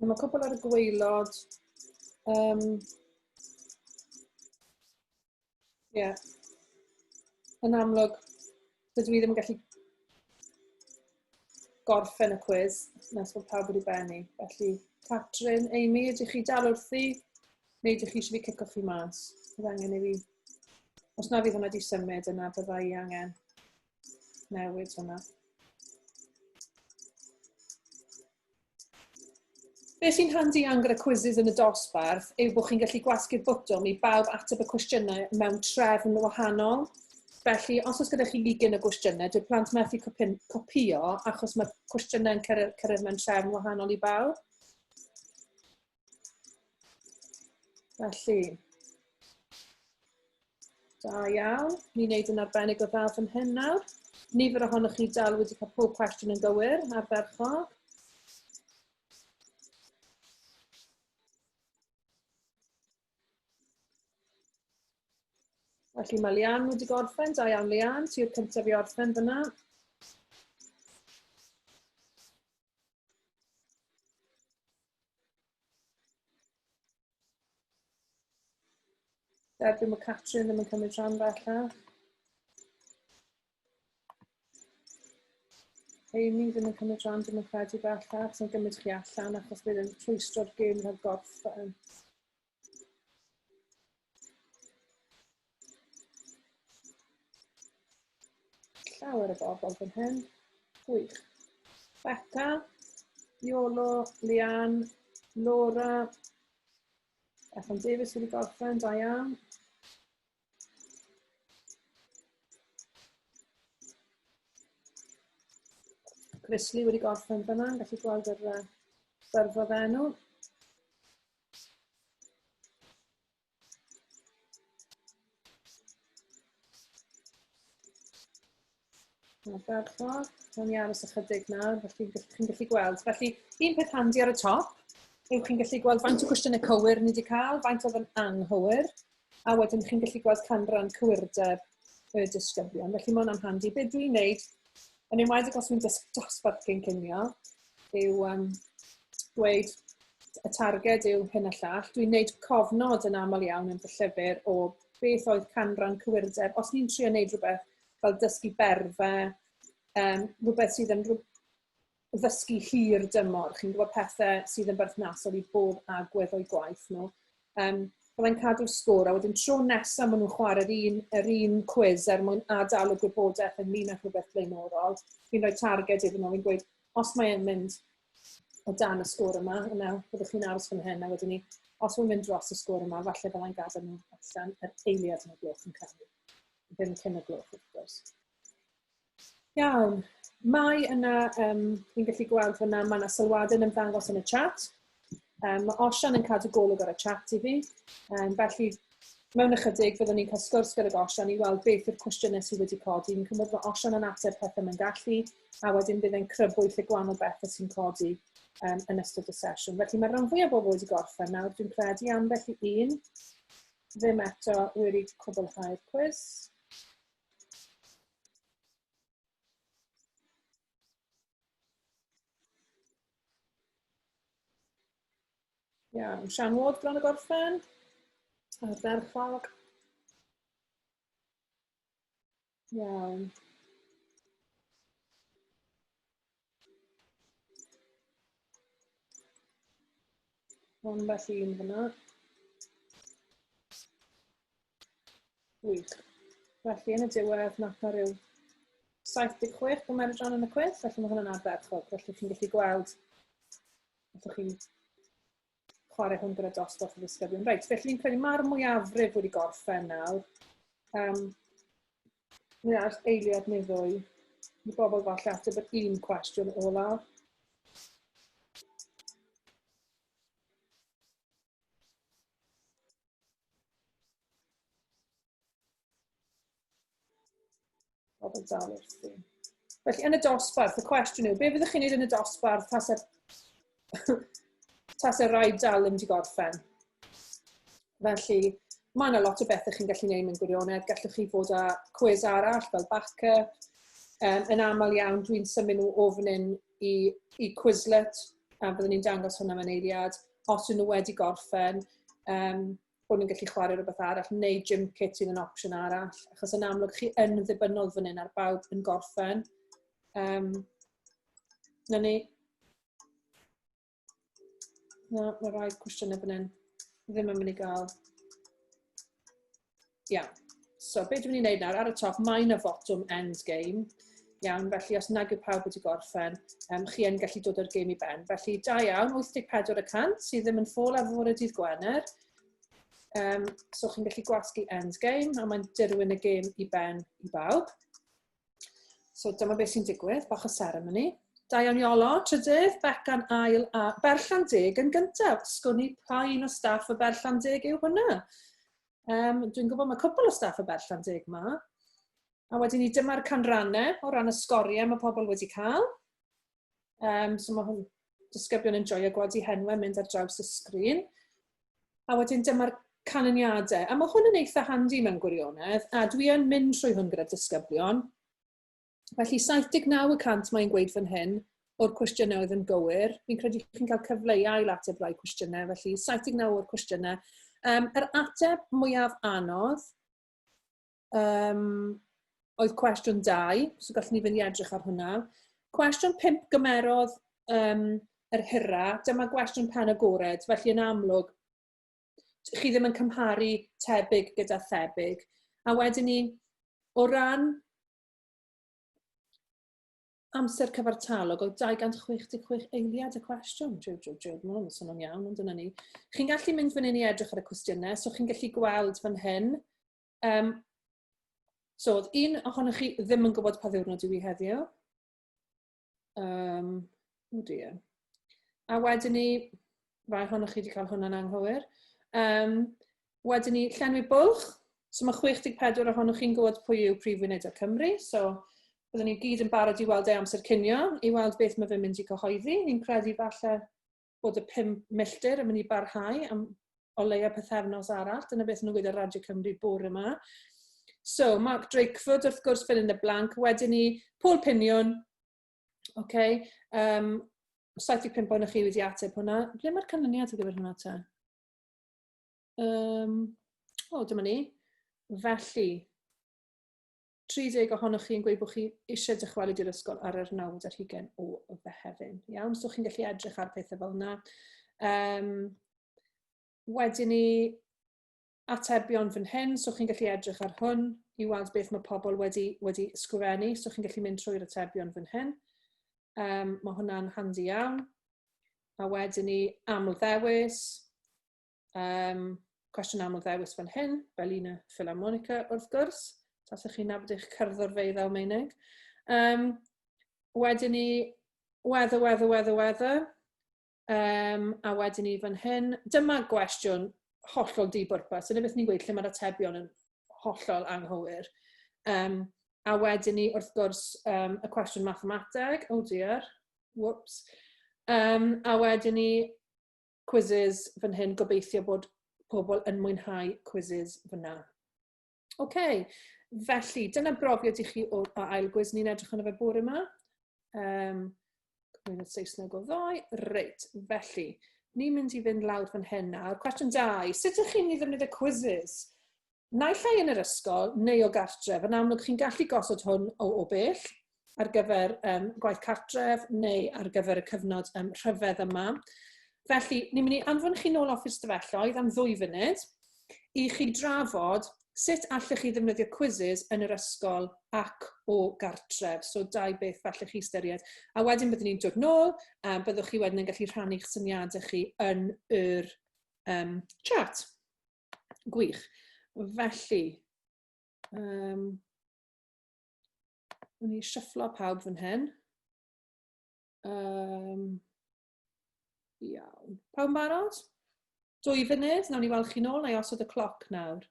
Mae cwpl ar y gwaelod. Um, yeah. Yn amlwg, dydw i ddim yn gallu gorffen y cwiz nes bod pawb wedi bennu. Felly, Catrin, Amy, ydych chi dal wrthi? Neu ydych chi eisiau fi cico chi mas? Bydd angen i fi... Os na fydd hwnna wedi symud yna, bydda i angen newid hwnna. Be sy'n handi iawn gyda quizzes yn y dosbarth yw bod chi'n gallu gwasgu'r bwtwm i bawb ateb y cwestiynau mewn trefn wahanol. Felly, os oes gyda chi ugain o gwestiynau, dyw'r plant methu copïo achos mae'r cwestiynau'n cyrraedd, cyrraedd mewn trefn wahanol i bawb. Felly, da iawn. Ni'n neud yn arbennig o dda fan hyn nawr. Nifer ohonoch chi dal wedi cael pob cwestiwn yn gywir, ardderchog. Felly mae Lian wedi gorffen, da iawn Lian, ti yw'r cyntaf i orffen fyna. Derbyn mae Catrin ddim yn cymryd rhan bellach. Amy ddim yn cymryd rhan, ddim yn credu bellach, sy'n gymryd chi allan achos bydd yn rhwystro'r gêm rhag gorffen. Llawer o bobl fan hyn. Gwych. Becca, Iolo, Leanne, Laura, Bethan Davies wedi gorffen, da iawn. Chris Lee wedi gorffen fyna, gallu gweld yr uh, byrfodd enw. Ardderchog. Rhawn ni aros ychydig nawr, felly chi'n gallu gweld. Felly, un peth handi ar y top yw chi'n gallu gweld faint o gwestiynau cywir ni wedi cael, faint oedd yn anghywir, a wedyn chi'n gallu gweld canran cywirdeb y disgyblion. Felly mae hwnna'n handi. Be dwi'n neud, yn enwedig os dwi'n dysgu dosbarth cyn cinio, yw um, dweud y targed yw hyn a llall. Dwi'n neud cofnod yn aml iawn yn fy llyfr o beth oedd canran cywirdeb. Os ni'n trio neud rhywbeth fel dysgu berfau, um, rhywbeth sydd yn ddysgu hir dymor, chi'n gwybod pethau sydd yn berthnasol i bob agwedd o'i gwaith nhw. Um, byddai'n cadw'r sgôr, a wedyn tro nesaf maen nhw'n chwarae'r un, yr un cwiz er mwyn adael y gwybodaeth ynglyn â rhywbeth blaenorol. Fi'n rhoi targed iddyn nhw, fi'n gweud, os mae'n mynd o dan y sgôr yma, yna byddwch chi'n aros fan hyn, a wedyn ni, os mae'n mynd dros y sgôr yma, falle byddai'n gadael nhw allan yr eiliad yn y gloch yn canu. Ddim cyn y gloch, wrth gwrs. Iawn, mae yna, um, fi'n gallu gweld fyna, mae yna sylwadau yn ymddangos yn y chat. Um, mae Osian yn cadw golwg ar y chat i fi, um, felly Mewn ychydig, fyddwn ni'n cael sgwrs gydag Osian i weld beth yw'r cwestiynau sydd wedi codi. Ni'n cymryd fod Osian yn ateb pethau mae'n gallu, a wedyn bydd e'n crybwyll y gwahanol bethau sy'n codi yn ystod y sesiwn. Felly mae rhan fwyaf o bobl wedi gorffen nawr, dwi'n credu ambell i un ddim eto wedi cwblhau'r cwis. Iawn, Sian Ward bron y gorffen. Ardderchog. Iawn. Ambell un fyna. Wych. Felly yn y diwedd, nath na rhyw 76 gymeryd rhan yn y cwis, felly mae hwnna'n ardderchog. Felly chi'n gallu gweld, allwch chi chwarae hwn gyda dosbarth o ddisgyblion. Reit, felly fi'n credu mae'r mwyafrif wedi gorffen nawr. Mi aros eiliad neu ddwy i bobl falle ateb yr un cwestiwn olaf. Pobl dal wrthi. Felly, yn y dosbarth, y cwestiwn yw, be fyddwch chi'n neud yn y dosbarth tase, tase rhaid dal ddim wedi gorffen? Felly, mae yna lot o bethau chi'n gallu gwneud mewn gwirionedd. Gallwch chi fod â cwis arall fel backup. Yn aml iawn, dwi'n symud nhw o fan hyn i Quizlet, a byddwn ni'n dangos hwnna mewn eiliad. Os ydyn nhw wedi gorffen, bod nhw'n gallu chwarae rhywbeth arall, neu gym kit sydd yn opsiwn arall, achos yn amlwg chi yn ddibynnol fan hyn ar bawb yn gorffen. Na ni. Na, mae rhai cwestiynau fan hyn ddim yn mynd i gael. Iawn. So, be dwi'n mynd i wneud nawr? Ar y top, mae yna fotwm end game. Iawn, felly os nag yw pawb wedi gorffen, chi yn gallu dod o'r gêm i ben. Felly, da iawn, 84% sydd ddim yn ffôl ar fore dydd Gwener. So chi'n gallu gwasgu end game, a mae'n dirwyn y gêm i ben i bawb. So dyma beth sy'n digwydd, bach o seremoni. Da iawn Iolo, trydydd, Becan ail a Berllan Deg yn gyntaf. Sgwn i pa un o staff y Berllan Deg yw hwnna. Dwi'n gwybod mae cwpl o staff y Berllan Deg ma. A wedyn ni dyma'r canrannau o ran y sgoriau mae pobl wedi cael. So mae hwn, disgyblion yn joio gweld eu henwau mynd ar draws y sgrin. A wedyn dyma'r canlyniadau. A mae hwn yn eitha handi mewn gwirionedd, a dwi yn mynd trwy hwn gyda'r disgyblion. Felly 79% mae'n gweud fan hyn o'r cwestiynau oedd yn gywir. Fi'n credu chi'n cael cyfle i ail ateb rai cwestiynau, felly 79 o'r cwestiynau. Yr ateb mwyaf anodd oedd cwestiwn 2, so gallwn ni fynd i edrych ar hwnna. Cwestiwn 5 gymerodd yr hira, dyma gwestiwn pen agored, felly yn amlwg, chi ddim yn cymharu tebyg gyda thebyg. A wedyn ni, o ran amser cyfartalog oedd 266 eiliad y cwestiwn. Jiw, jiw, jiw, mae hwn yn swnio'n iawn, ond dyna ni. Chi'n gallu mynd fan hyn i edrych ar y cwestiynau, so chi'n gallu gweld fan hyn. So, oedd un ohonoch chi ddim yn gwybod pa ddiwrnod yw i heddiw. Oh dear. A wedyn ni, rai ohonoch chi wedi cael hwnna'n anghywir. Wedyn ni, llenwi bwlch. So mae 64 ohonoch chi'n gwybod pwy yw Prif Weinidog Cymru. So byddwn ni gyd yn barod i weld e amser cinio, i weld beth mae fe'n mynd i cyhoeddi. Ni'n credu falle bod y 5 milltir yn mynd i barhau am o leia pythefnos arall. Dyna beth nhw'n gweud ar Radio Cymru bore yma. So, Mark Drakeford, wrth gwrs, fill in the blank. Wedyn ni, Paul Pinion. Okay. 75 ohonoch chi wedi ateb hwnna. Ble mae'r canlyniad ar gyfer hwnna te? O, dyma ni. Felly, 30 ohonoch chi'n gweud bod chi eisiau dychwelyd i'r ysgol ar yr 29 o Fehefin. Iawn, so chi'n gallu edrych ar pethau fel yna. Wedyn ni, atebion fan hyn, so chi'n gallu edrych ar hwn i weld beth mae pobl wedi sgrifennu, so chi'n gallu mynd trwy'r atebion fan hyn. Mae hwnna'n handi iawn. A wedyn ni, aml ddewis. Cwestiwn aml ddewis fan hyn, Berliner Philharmonica wrth gwrs. Tasech chi'n nabod eich cerddorfeydd Almaeneg. Wedyn ni, weather, weather, weather, weather. A wedyn ni fan hyn. Dyma gwestiwn hollol di-bwrpas. Dyna beth ni'n gweud lle mae'r atebion yn hollol anghywir. A wedyn ni, wrth gwrs, y cwestiwn mathemateg. Oh dear, whoops. A wedyn ni, quizzes fan hyn, gobeithio bod pobl yn mwynhau quizzes fyna. Oce, okay. Felly, dyna brofiad i chi o ail gwiz ni'n edrych arno fe bore yma. Cyflwynodd Saesneg o ddoe. Reit, felly, ni'n mynd i fynd lawr fan hyn nawr. Cwestiwn 2, sut ydych chi'n mynd i ddefnyddio quizzes? Naill ai yn yr ysgol neu o gartref. Yn amlwg, chi'n gallu gosod hwn o bell ar gyfer gwaith cartref neu ar gyfer y cyfnod rhyfedd yma. Felly, ni'n mynd i anfon chi nôl off i'r stafelloedd am 2 funud i chi drafod sut allech chi ddefnyddio quizzes yn yr ysgol ac o gartref. So, 2 beth falle chi ystyried. A wedyn byddwn ni'n dod nôl, a byddwch chi wedyn yn gallu rhannu'ch syniadau chi yn yr chat. Gwych. Felly, o'n i shufflo pawb fan hyn. Iawn. Pawb yn barod? 2 funud, nawn ni weld chi nôl, na i osod y cloc nawr.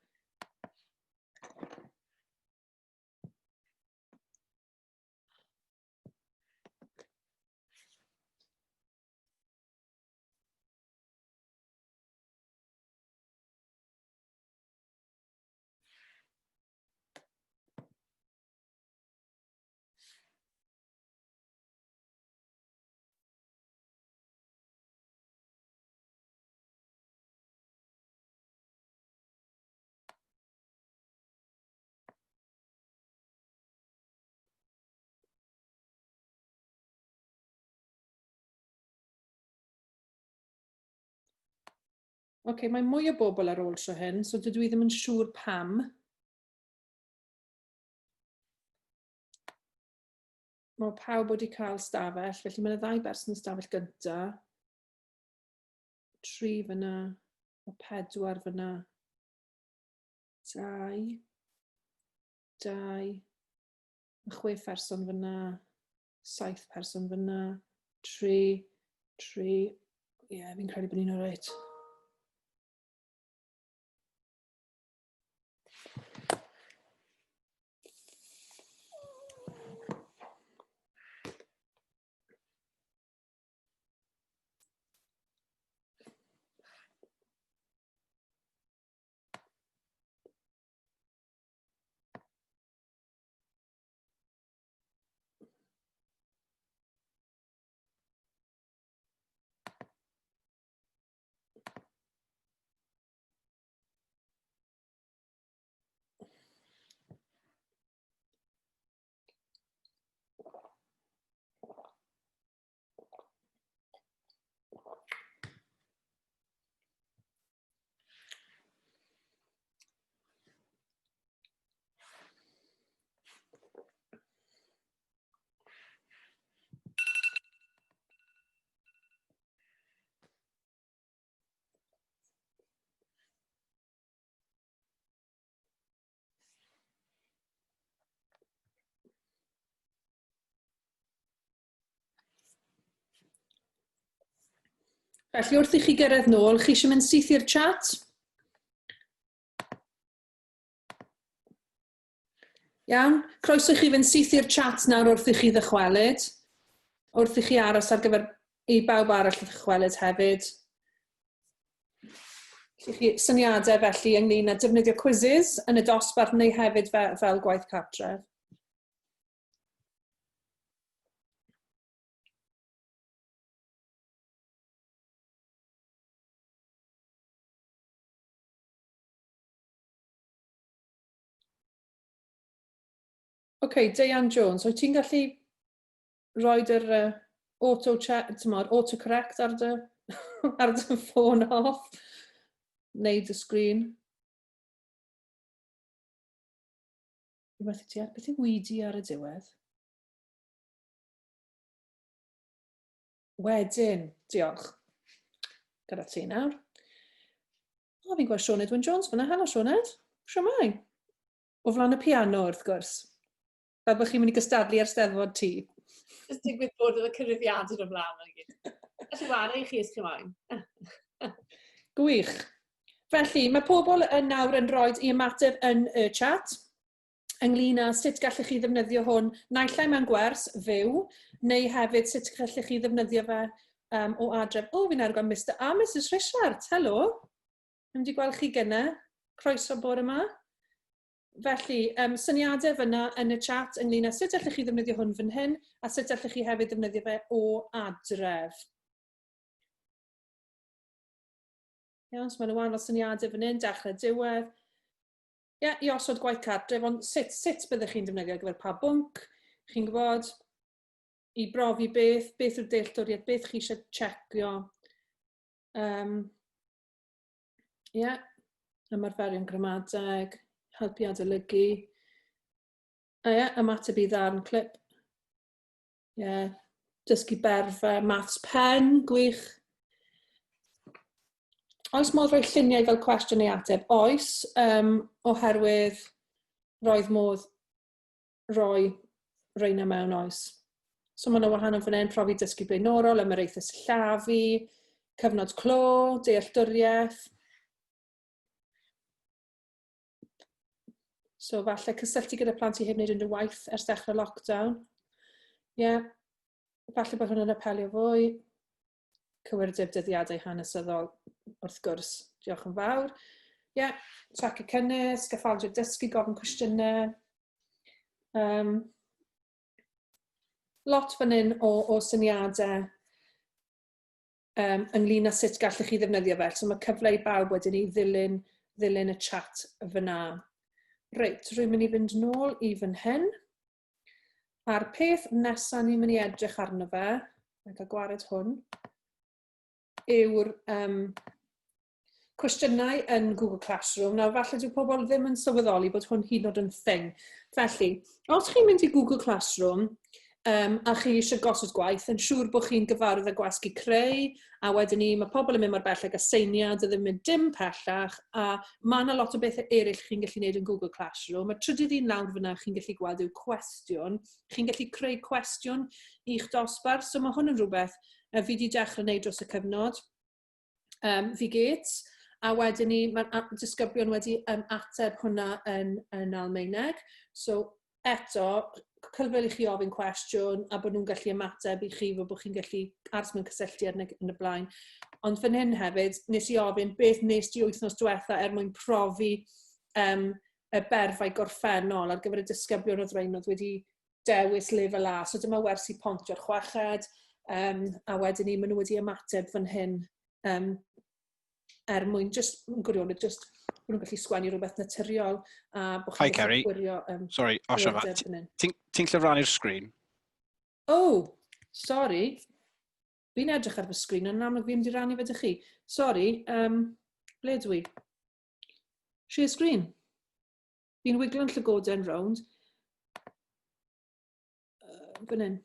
Oce, mae mwy o bobl ar ôl tro hyn, so dydw i ddim yn siŵr pam. Mae pawb wedi cael stafell, felly mae yna 2 berson yn stafell gynta. 3 fyna, a 4 fyna. 2, 2, a 6 person fyna, 7 person fyna, 3, 3. Ie, yeah, fi'n credu bod ni'n alright. Felly wrth i chi gyrraedd nôl, chi eisiau mynd syth i'r chat? Iawn, croeso i chi fynd syth i'r chat nawr wrth i chi ddychwelyd. Wrth i chi aros ar gyfer i bawb arall ddychwelyd hefyd. Felly chi syniadau felly ynglyn â defnyddio quizzes yn y dosbarth neu hefyd fel gwaith cartref. OK, Deian Jones, wyt ti'n gallu rhoi yr auto-check, t'mod, auto-correct ar dy, ar dy ffôn off? Neu dy sgrin? Rhywbeth i ti ar, beth yw wedi ar y diwedd? Wedyn, diolch. Gyda ti nawr. O, fi'n gweld Sioned Wyn Jones fyna. Helo, Sioned. Siwmai. O flaen y piano, wrth gwrs. Fel bod chi'n mynd i gystadlu ar Steddfod ti. Jyst digwydd bod efo cyfrifiadur o flaen fan i gyd. Gallu ware i chi os chi moyn. Gwych. Felly, mae pobl yn nawr yn rhoi i ymateb yn y chat ynglyn â sut gallech chi ddefnyddio hwn naill ai mewn gwers fyw, neu hefyd sut gallech chi ddefnyddio fe o adref. O, fi'n argoel Mr a Mrs Richard, helo! Ddim wedi gweld chi gynne. Croeso bore yma. Felly, syniadau fyna yn y chat ynglyn â sut allech chi ddefnyddio hwn fan hyn, a sut allech chi hefyd ddefnyddio fe o adref. Iawn, so mae'n wahanol syniadau fan hyn, dechrau diwedd. Ie, yeah, i osod gwaith cartref, ond sut byddech chi'n defnyddio ar gyfer pa bwnc, chi'n gwybod, i brofi beth, beth yw'r dealltwriaeth, beth chi eisiau checio. Yeah, ymarferion gramadeg, helpu adolygu. A ie, yeah, ymateb i ddarn clip. Ie, yeah. Dysgu berfau, maths pen, gwych. Oes modd rhoi lluniau fel cwestiwn neu ateb? Oes, oherwydd roedd modd rhoi reina mewn oes. So mae yna wahanol fan hyn, profi dysgu blaenorol, ymyraethau sillafu, cyfnod clo, dealltwriaeth. So falle cysylltu gyda plant i heb wneud unrhyw waith ers dechrau lockdown. Ie, yeah. Falle bod hwnna'n apelio fwy. Cywirdeb dyddiadau hanesyddol, wrth gwrs. Diolch yn fawr. Ie, yeah. Tracio cynnydd, sgaffaldio dysgu, gofyn cwestiynau. Lot fan hyn o syniadau ynglyn â sut gallech chi ddefnyddio fe. So mae cyfle i bawb wedyn i ddilyn y chat fyna. Reit, rwy'n mynd i fynd nôl i fan hyn. A'r peth nesaf ni'n mynd i edrych arno fe, mae'n cael gwared hwn, yw'r cwestiynau yn Google Classroom. Nawr, falle dyw pobl ddim yn sylweddoli bod hwn hyd yn oed yn thing. Felly, os chi'n mynd i Google Classroom a chi eisiau gosod gwaith, yn siŵr bod chi'n gyfarwydd â gwasgu creu, a wedyn ni, mae pobl yn mynd mor bell ag aseiniad, a ddim mynd dim pellach, a mae yna lot o bethau eraill chi'n gallu gwneud yn Google Classroom. Mae trydydd un lawr fyna chi'n gallu gweld yw cwestiwn. Chi'n gallu creu cwestiwn i'ch dosbarth, so mae hwn yn rhywbeth fi wedi dechrau gwneud dros y cyfnod. Fi Gates, a wedyn ni, mae'r disgyblion wedi ateb hwnna yn Almaeneg. So eto, cyfle i chi ofyn cwestiwn a bod nhw'n gallu ymateb i chi fel bod chi'n gallu aros mewn cysylltiad yn y blaen. Ond fan hyn hefyd, nes i ofyn beth nes di wythnos diwetha er mwyn profi y berfau gorffennol ar gyfer y disgyblion oedd rhain oedd wedi dewis lefel A. So dyma wersi pontio'r chweched, a wedyn ni, maen nhw wedi ymateb fan hyn er mwyn just, yn gwirionedd, just bod nhw'n gallu sgwennu rhywbeth naturiol a bod Hi chi'n gallu Kerry. gwirio Sorry, Osha, gywirdeb fan hyn. Ti'n gallu rannu'r sgrin? Oh, sorry. Fi'n edrych ar fy sgrin, ond yn amlwg fi'n mynd i rannu fe 'da chi. Sorry, ble dwi? Share screen. Fi'n wiglo'n llygoden rownd. Fan hyn.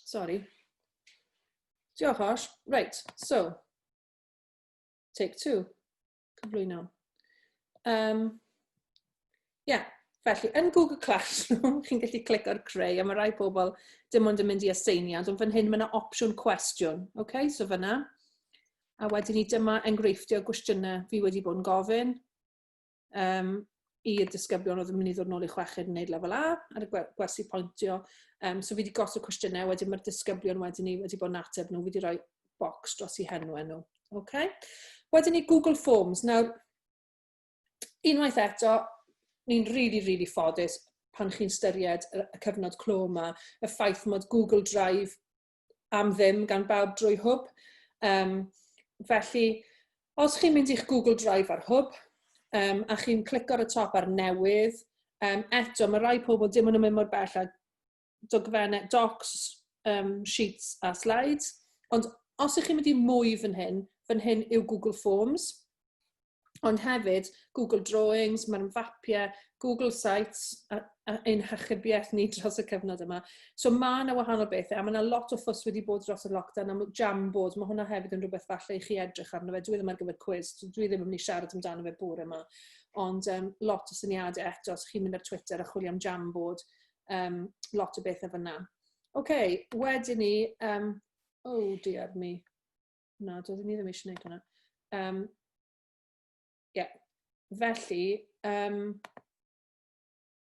Sorry. Diolch, Osh. Right, so. Take two. Cyflwyno. Yeah, felly, yn Google Classroom, chi'n gallu clico'r creu, a mae rai pobl dim ond yn mynd i aseiniad, ond fan hyn mae yna opsiwn cwestiwn. Okay, so fyna. A wedyn ni dyma enghreifftiau o gwestiynau fi wedi bod yn gofyn i'r disgyblion oedd yn mynd i ddod nôl i chweched yn gwneud lefel A ar y gwersi pontio. So fi wedi gosod cwestiynau, wedyn mae'r disgyblion wedyn ni wedi bod yn ateb nhw, fi wedi rhoi box dros eu henwau nhw. Okay? Wedyn ni Google Forms. Nawr, unwaith eto, ni'n really, really ffodus pan chi'n styried y cyfnod clo yma, y ffaith mod Google Drive am ddim gan bawb drwy Hwb. Felly, os chi'n mynd i'ch Google Drive ar Hwb, a chi'n clico ar y top ar newydd, eto, mae rai pobl dim ond yn mynd mor bell â dogfennau, docs, sheets a slides. Ond os ych chi'n mynd i mwy fan hyn, fan hyn yw Google Forms. Ond hefyd, Google Drawings, mae'r fapiau, Google Sites, a ein hachubiaeth ni dros y cyfnod yma. So mae yna wahanol bethau, a mae yna lot o ffws wedi bod dros y lockdown am Jamboard. Mae hwnna hefyd yn rhywbeth falle i chi edrych arno fe. Dwi ddim ar gyfer quiz, dwi ddim yn mynd i siarad amdano fe bore yma. Ond lot o syniadau eto, os chi'n mynd ar Twitter a chwilio am Jamboard, lot o bethau fyna. OK, wedyn ni, oh dear me. Na, doeddwn i ddim eisiau gwneud hwnna. Ie. Yeah. Felly,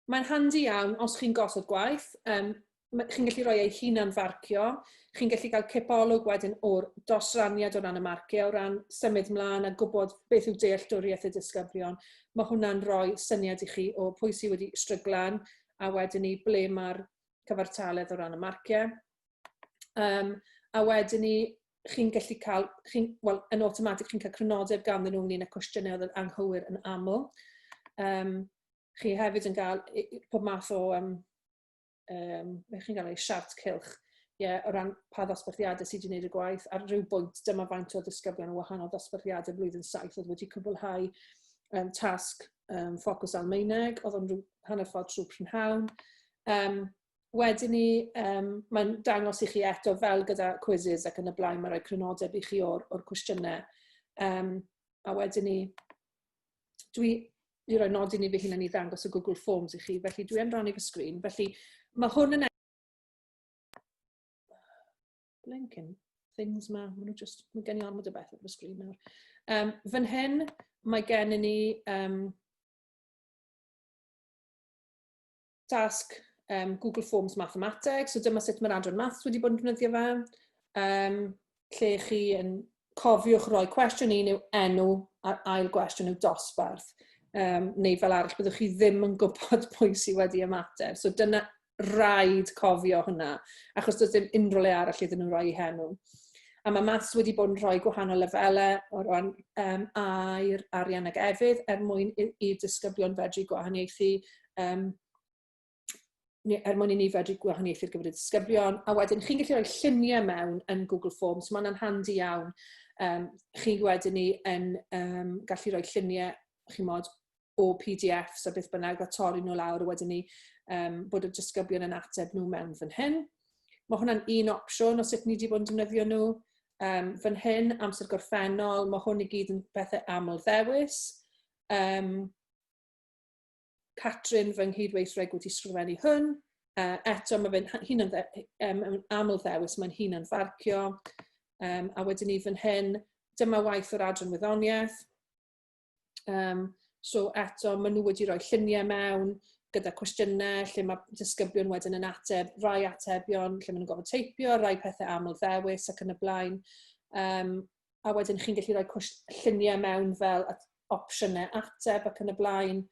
mae'n handi iawn os chi'n gosod gwaith. Chi'n gallu rhoi ei hunan farcio. Chi'n gallu cael cipolwg wedyn o'r dosraniad o ran y marciau, o ran symud mlaen a gwybod beth yw dealltwriaeth y disgyblion. Mae hwnna'n rhoi syniad i chi o pwy sydd wedi stryglan a wedyn ni ble mae'r cyfartaledd o ran y marciau. A wedyn ni, chi'n gallu cael, chi'n, wel, yn awtomatig chi'n cael crynodeb ganddyn nhw ynglyn â cwestiynau oedd yn anghywir yn aml. Chi hefyd yn cael pob math o, beth chi'n gael ei siart cylch, yeah, o ran pa ddosbarthiadau sydd wedi gwneud y gwaith. Ar ryw bwynt, dyma faint o ddisgyblion o wahanol ddosbarthiadau blwyddyn 7 oedd wedi cwblhau tasg ffocws Almaeneg, oedd o'n rhyw hanner ffordd trwy prynhawn. Wedyn ni, mae'n dangos i chi eto fel gyda quizzes ac yn y blaen, mae'n rhoi crynodeb i chi o'r cwestiynau. A wedyn ni, dwi wedi rhoi nodyn i fi hunan i ddangos y Google Forms i chi, felly dwi yn rannu fy sgrin. Felly mae hwn yn blinking things ma, maen nhw just, mae gen i ormod o beth ar fy sgrin nawr. Fan hyn, mae gen i ni tasg Google Forms Mathemateg. So dyma sut mae'r adran maths wedi bod yn defnyddio fe. Lle chi yn cofiwch roi cwestiwn un yw enw a'r ail gwestiwn yw dosbarth. Neu fel arall byddwch chi ddim yn gwybod pwy sydd wedi ymateb. So dyna rhaid cofio hwnna, achos does dim unrhyw le arall iddyn nhw roi eu henw. A mae maths wedi bod yn rhoi gwahanol lefelau o ran aur, arian ac efydd er mwyn i disgyblion fedru gwahaniaethu, er mwyn i ni fedru gwahaniaethu ar gyfer y disgyblion. A wedyn chi'n gallu rhoi lluniau mewn yn Google Forms, so mae'n handi iawn. Chi wedyn ni yn gallu rhoi lluniau, chi'n mod, o PDFs a beth bynnag, a torri nhw lawr, a wedyn ni bod y disgyblion yn ateb nhw mewn fan hyn. Mae hwnna'n un opsiwn o sut ni wedi bod yn defnyddio nhw. Fan hyn, amser gorffennol, mae hwn i gyd yn bethau aml ddewis. Catrin, fy nghydweithreg, wedi sgrifennu hwn. Eto, mae fe'n hunan aml ddewis, mae'n hunan farcio. A wedyn ni fan hyn, dyma waith o'r adran wyddoniaeth. So eto, maen nhw wedi rhoi lluniau mewn gyda cwestiynau lle mae disgyblion wedyn yn ateb rai atebion lle maen nhw'n gorfod teipio, rai pethau aml ddewis ac yn y blaen. A wedyn chi'n gallu rhoi lluniau mewn fel opsiynau ateb ac yn y blaen.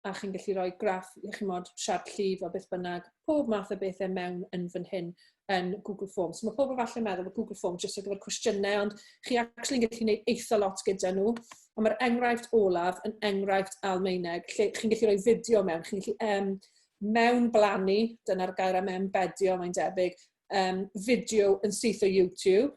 A chi'n gallu rhoi graff, chi'n mod, siart llif a beth bynnag, pob math o bethau mewn yn fan hyn yn Google Forms. So mae pobl falle'n meddwl bod Google Forms jyst ar gyfer cwestiynau, ond chi actually'n gallu gwneud eitha lot gyda nhw. Ond mae'r enghraifft olaf yn enghraifft Almaeneg, lle chi'n gallu rhoi fideo mewn, chi'n gallu mewn blannu, dyna'r gair am embedio mae'n debyg, fideo yn syth o YouTube.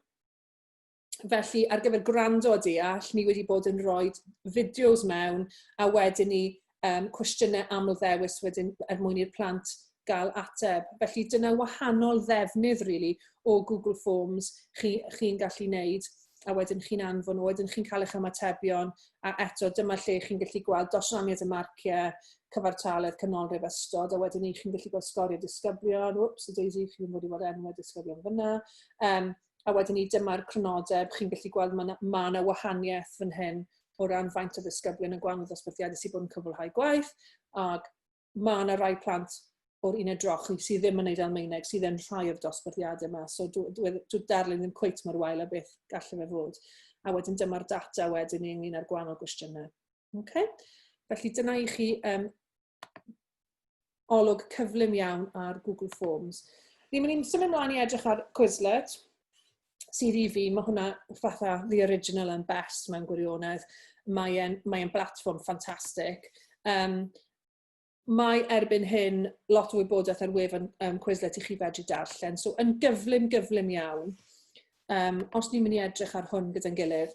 Felly, ar gyfer gwrando a deall, ni wedi bod yn rhoi fideos mewn a wedyn ni cwestiynau aml ddewis wedyn er mwyn i'r plant gael ateb. Felly dyna wahanol ddefnydd really, o Google Forms chi'n chi gallu wneud a wedyn chi'n anfon nhw, wedyn chi'n cael eich ymatebion a eto dyma lle chi'n gallu gweld dosraniad y marciau, cyfartaledd, canolrif ystod, a wedyn chi'n gallu gweld sgorio disgyblion, whoops, y Daisy, chi'n wedi bod enwau disgyblion fyna. A wedyn ni dyma'r crynodeb, chi'n gallu gweld mae yna ma wahaniaeth fan hyn o ran faint o ddisgyblion yn gwahanol ddosbarthiadau sydd bod yn cyflhau gwaith, ac mae yna rai plant o'r uned drochi sydd ddim yn gwneud Almaeneg, sydd yn rhai o'r dosbarthiadau yma, so dwi darlun ddim cweit mor wael a beth gallai fe fod. A wedyn dyma'r data wedyn ni ynglyn â'r gwahanol gwestiynau. Okay? Felly dyna i chi olwg cyflym iawn ar Google Forms. Ni'n mynd i symud ymlaen i edrych ar Quizlet, sydd i fi, mae hwnna fatha the original and best mewn gwirionedd. Mae'n mae platfform ffantastig. Mae erbyn hyn lot o wybodaeth ar wefan Quizlet i chi fedru darllen. So yn gyflym, gyflym iawn, os ni'n mynd i edrych ar hwn gyda'n gilydd,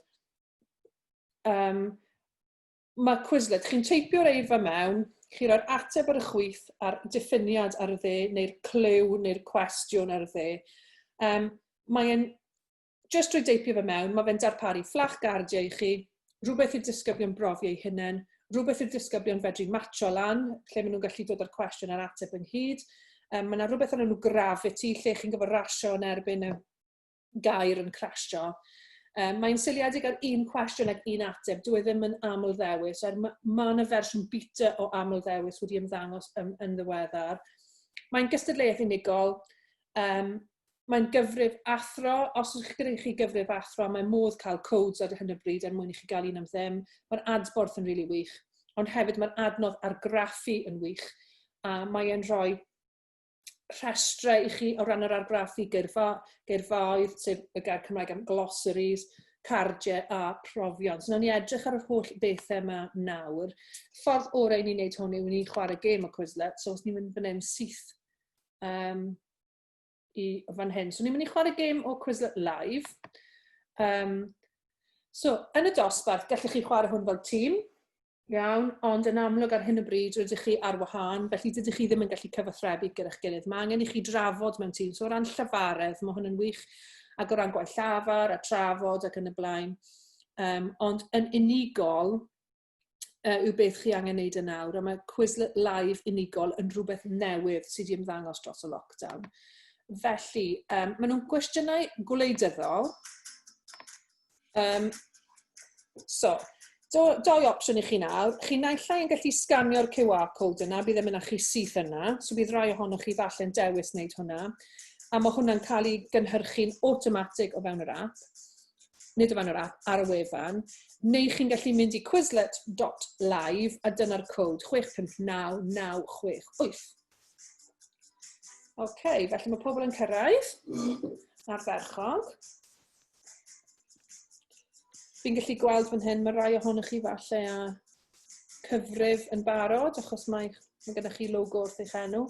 mae Quizlet, chi'n teipio'r eirfa mewn, chi'n rhoi'r ateb ar y chwith a'r diffiniad ar y dde, neu'r clyw neu'r cwestiwn ar y dde. Mae'n, just drwy deipio fe mewn, mae fe'n darparu fflach gardiau i chi, rhywbeth i'r disgyblion brofi eu hunain, rhywbeth i'r disgyblion fedru matcho lan, lle maen nhw'n gallu dod â'r cwestiwn a'r ateb ynghyd. Mae yna rhywbeth o'r enw gravity, lle chi'n gorfod rasio yn erbyn y gair yn crasio. Mae'n seiliedig ar un cwestiwn ac un ateb, dyw e ddim yn aml ddewis, er mae ma yna fersiwn beta o aml ddewis wedi ymddangos yn, yn ddiweddar. Mae'n gystadleuaeth unigol, mae'n gyfrif athro, os ydych gyda chi gyfrif athro, mae modd cael codes ar hyn o bryd er mwyn i chi gael un am ddim. Mae'r adborth yn rili really wych, ond hefyd mae'r adnodd argraffu yn wych, a mae'n rhoi rhestrau i chi o ran yr argraffu geirfa, geirfaoedd, sef y gair Cymraeg am glossaries, cardiau a profion. So, nawn ni edrych ar yr holl bethau yma nawr. Ffordd orau i ni wneud hwn yw i ni chwarae gêm o Quizlet, so os ni'n mynd fan hyn syth i fan hyn. So ni'n mynd i chwarae gêm o Quizlet Live. So, yn y dosbarth, gallwch chi chwarae hwn fel tîm. Iawn, ond yn amlwg ar hyn o bryd rydych chi ar wahân, felly dydych chi ddim yn gallu cyfathrebu gyda'ch gilydd. Mae angen i chi drafod mewn tîm. So o ran llyfaredd, mae hwn yn wych, ac o ran gwaith llafar a trafod ac yn y blaen. Ond yn unigol yw beth chi angen wneud yn awr, a mae Quizlet Live unigol yn rhywbeth newydd sydd wedi ymddangos dros y lockdown. Felly, maen nhw'n gwestiynau gwleidyddol. So, doi opsiwn i chi nawr. Chi naill ai yn gallu sganio'r QR code yna, bydd e'n mynd â chi syth yna, so bydd rai ohonoch chi falle'n dewis wneud hwnna. A mae hwnna'n cael ei gynhyrchu'n awtomatig o fewn yr app, nid o fewn yr app, ar y wefan. Neu chi'n gallu mynd i quizlet.live a dyna'r code 659968. OK, felly mae pobl yn cyrraedd ardderchog. Fi'n gallu gweld fan hyn, mae rai ohonoch chi falle â cyfrif yn barod, achos mae, mae gyda chi logo wrth eich enw.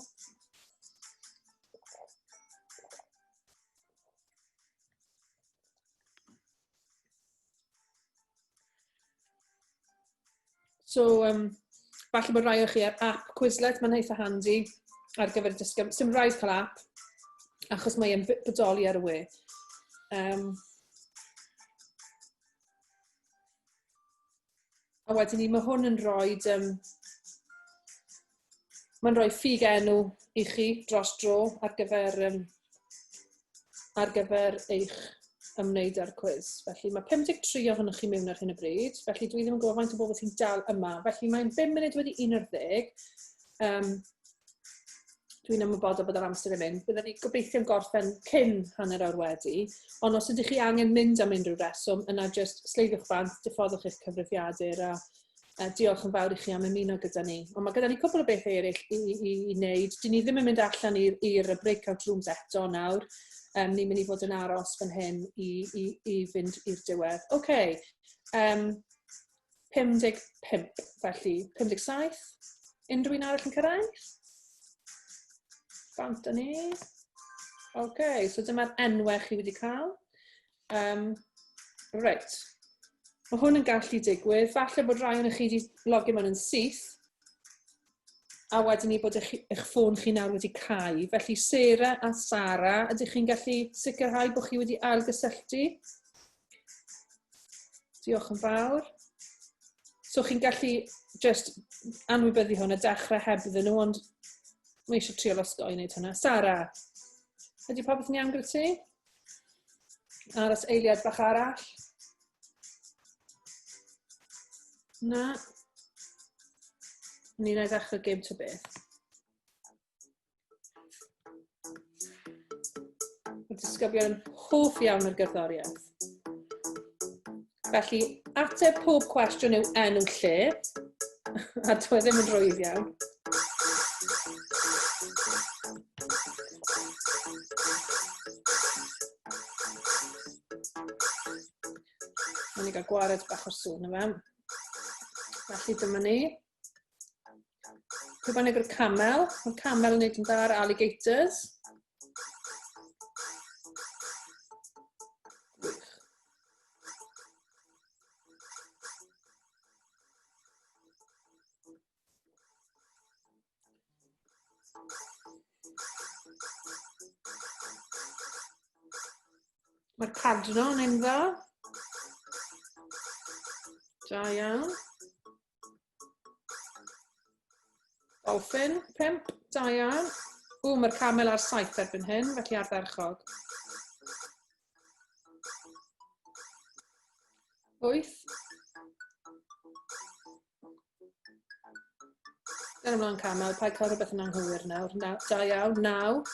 So, falle bod rai o chi ar app Quizlet, mae'n eitha handi ar gyfer dysgu. Sim rhaid cael app, achos mae'n bodoli ar y we. A wedyn ni, mae hwn yn rhoi, mae'n rhoi ffug enw i chi dros dro ar gyfer, ar gyfer eich ymwneud â'r cwis. Felly mae 53 ohonoch chi mewn ar hyn o bryd, felly dwi ddim yn gwybod faint o bobl sy'n dal yma. Felly mae'n 5 munud wedi 11. Dwi'n ymwybodol bod yr amser yn mynd. Byddwn ni gobeithio'n gorffen cyn hanner awr wedi, ond os ydych chi angen mynd am unrhyw reswm, yna jyst sleidiwch bant, diffoddwch eich cyfrifiadur a diolch yn fawr i chi am ymuno gyda ni. Ond mae gyda ni cwpl o bethau eraill i, i, i wneud. Dyn ni ddim yn mynd allan i'r breakout rooms eto nawr. Ni'n mynd i fod yn aros fan hyn i, i, i fynd i'r diwedd. OK. 55, felly 57. Unrhyw un arall yn cyrraedd? Bant â ni. OK, so dyma'r enwau chi wedi cael. Reit. Mae hwn yn gallu digwydd. Falle bod rai ohonoch chi wedi logio mewn yn syth, a wedyn ni bod eich, eich ffôn chi nawr wedi cau. Felly Sarah a Sara, ydych chi'n gallu sicrhau bod chi wedi ailgysylltu? Diolch yn fawr. So chi'n gallu just anwybyddu hwn a dechrau heb iddyn nhw, ond mae eisiau trio osgoi wneud hwnna. Sara, ydy popeth yn iawn gyda ti? Aros eiliad bach arall. Na. Ni'n ei ddechrau gêm ta beth. Mae disgyblion yn hoff iawn o'r gerddoriaeth. Felly, ateb pob cwestiwn yw enw lle, a dwi e ddim yn rhwydd iawn. Mae'n i gael gwared bach o'r sŵn yma. Felly dyma ni. Pwy bynnag yw'r camel? Mae'r camel yn neud yn dda ar alligators. Gwych. Mae'r cadno yn un dda. Da iawn. Dolphin, 5, da iawn. O, mae'r camel ar 7 erbyn hyn, felly ardderchog. 8. Dyna ymlaen camel, paid cael rhywbeth yn anghywir nawr. Na, da iawn, 9.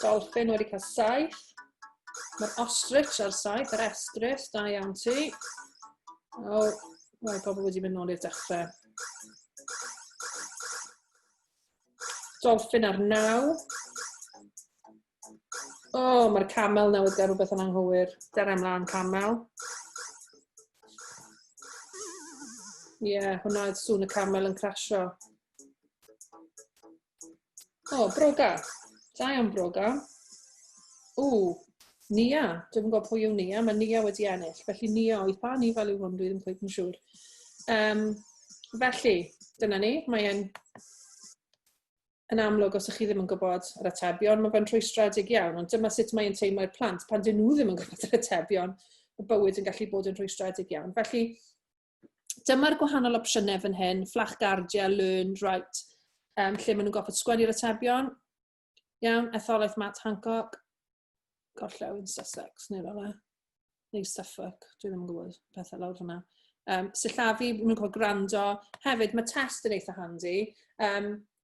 Dolphin wedi cael 7. Mae'r ostrich ar 7, yr estrys, da iawn ti. O, oh, mae pobl wedi mynd nôl i'r dechrau. Dolphin ar 9. O, oh, mae'r camel newydd gael rhywbeth yn anghywir. Dere ymlaen, camel. Ie, yeah, hwnna oedd sŵn y camel yn crasio. O, oh, broga. Da iawn, broga. O, Nia. Dwi'n gwybod pwy yw Nia. Mae Nia wedi ennill. Felly Nia oedd pa ni fel yw hwn, dwi ddim cweith yn siŵr. Felly, dyna ni. Mae'n yn amlwg, os ych chi ddim yn gwybod yr atebion, mae fe'n rhwystredig iawn, ond dyma sut mae'n teimlo i'r plant pan dyn nhw ddim yn gwybod yr atebion, mae bywyd yn gallu bod yn rhwystredig iawn. Felly, dyma'r gwahanol opsiynau fan hyn, fflachgardiau, learn, write, lle maen nhw'n gorfod sgwennu'r atebion. Iawn, etholaeth Matt Hancock, Gorllewin Sussex, neu fel 'na. Neu Suffolk, dwi ddim yn gwybod pethau lawr fyna. Sillafu, maen nhw'n cael gwrando. Hefyd, mae test yn eitha handi.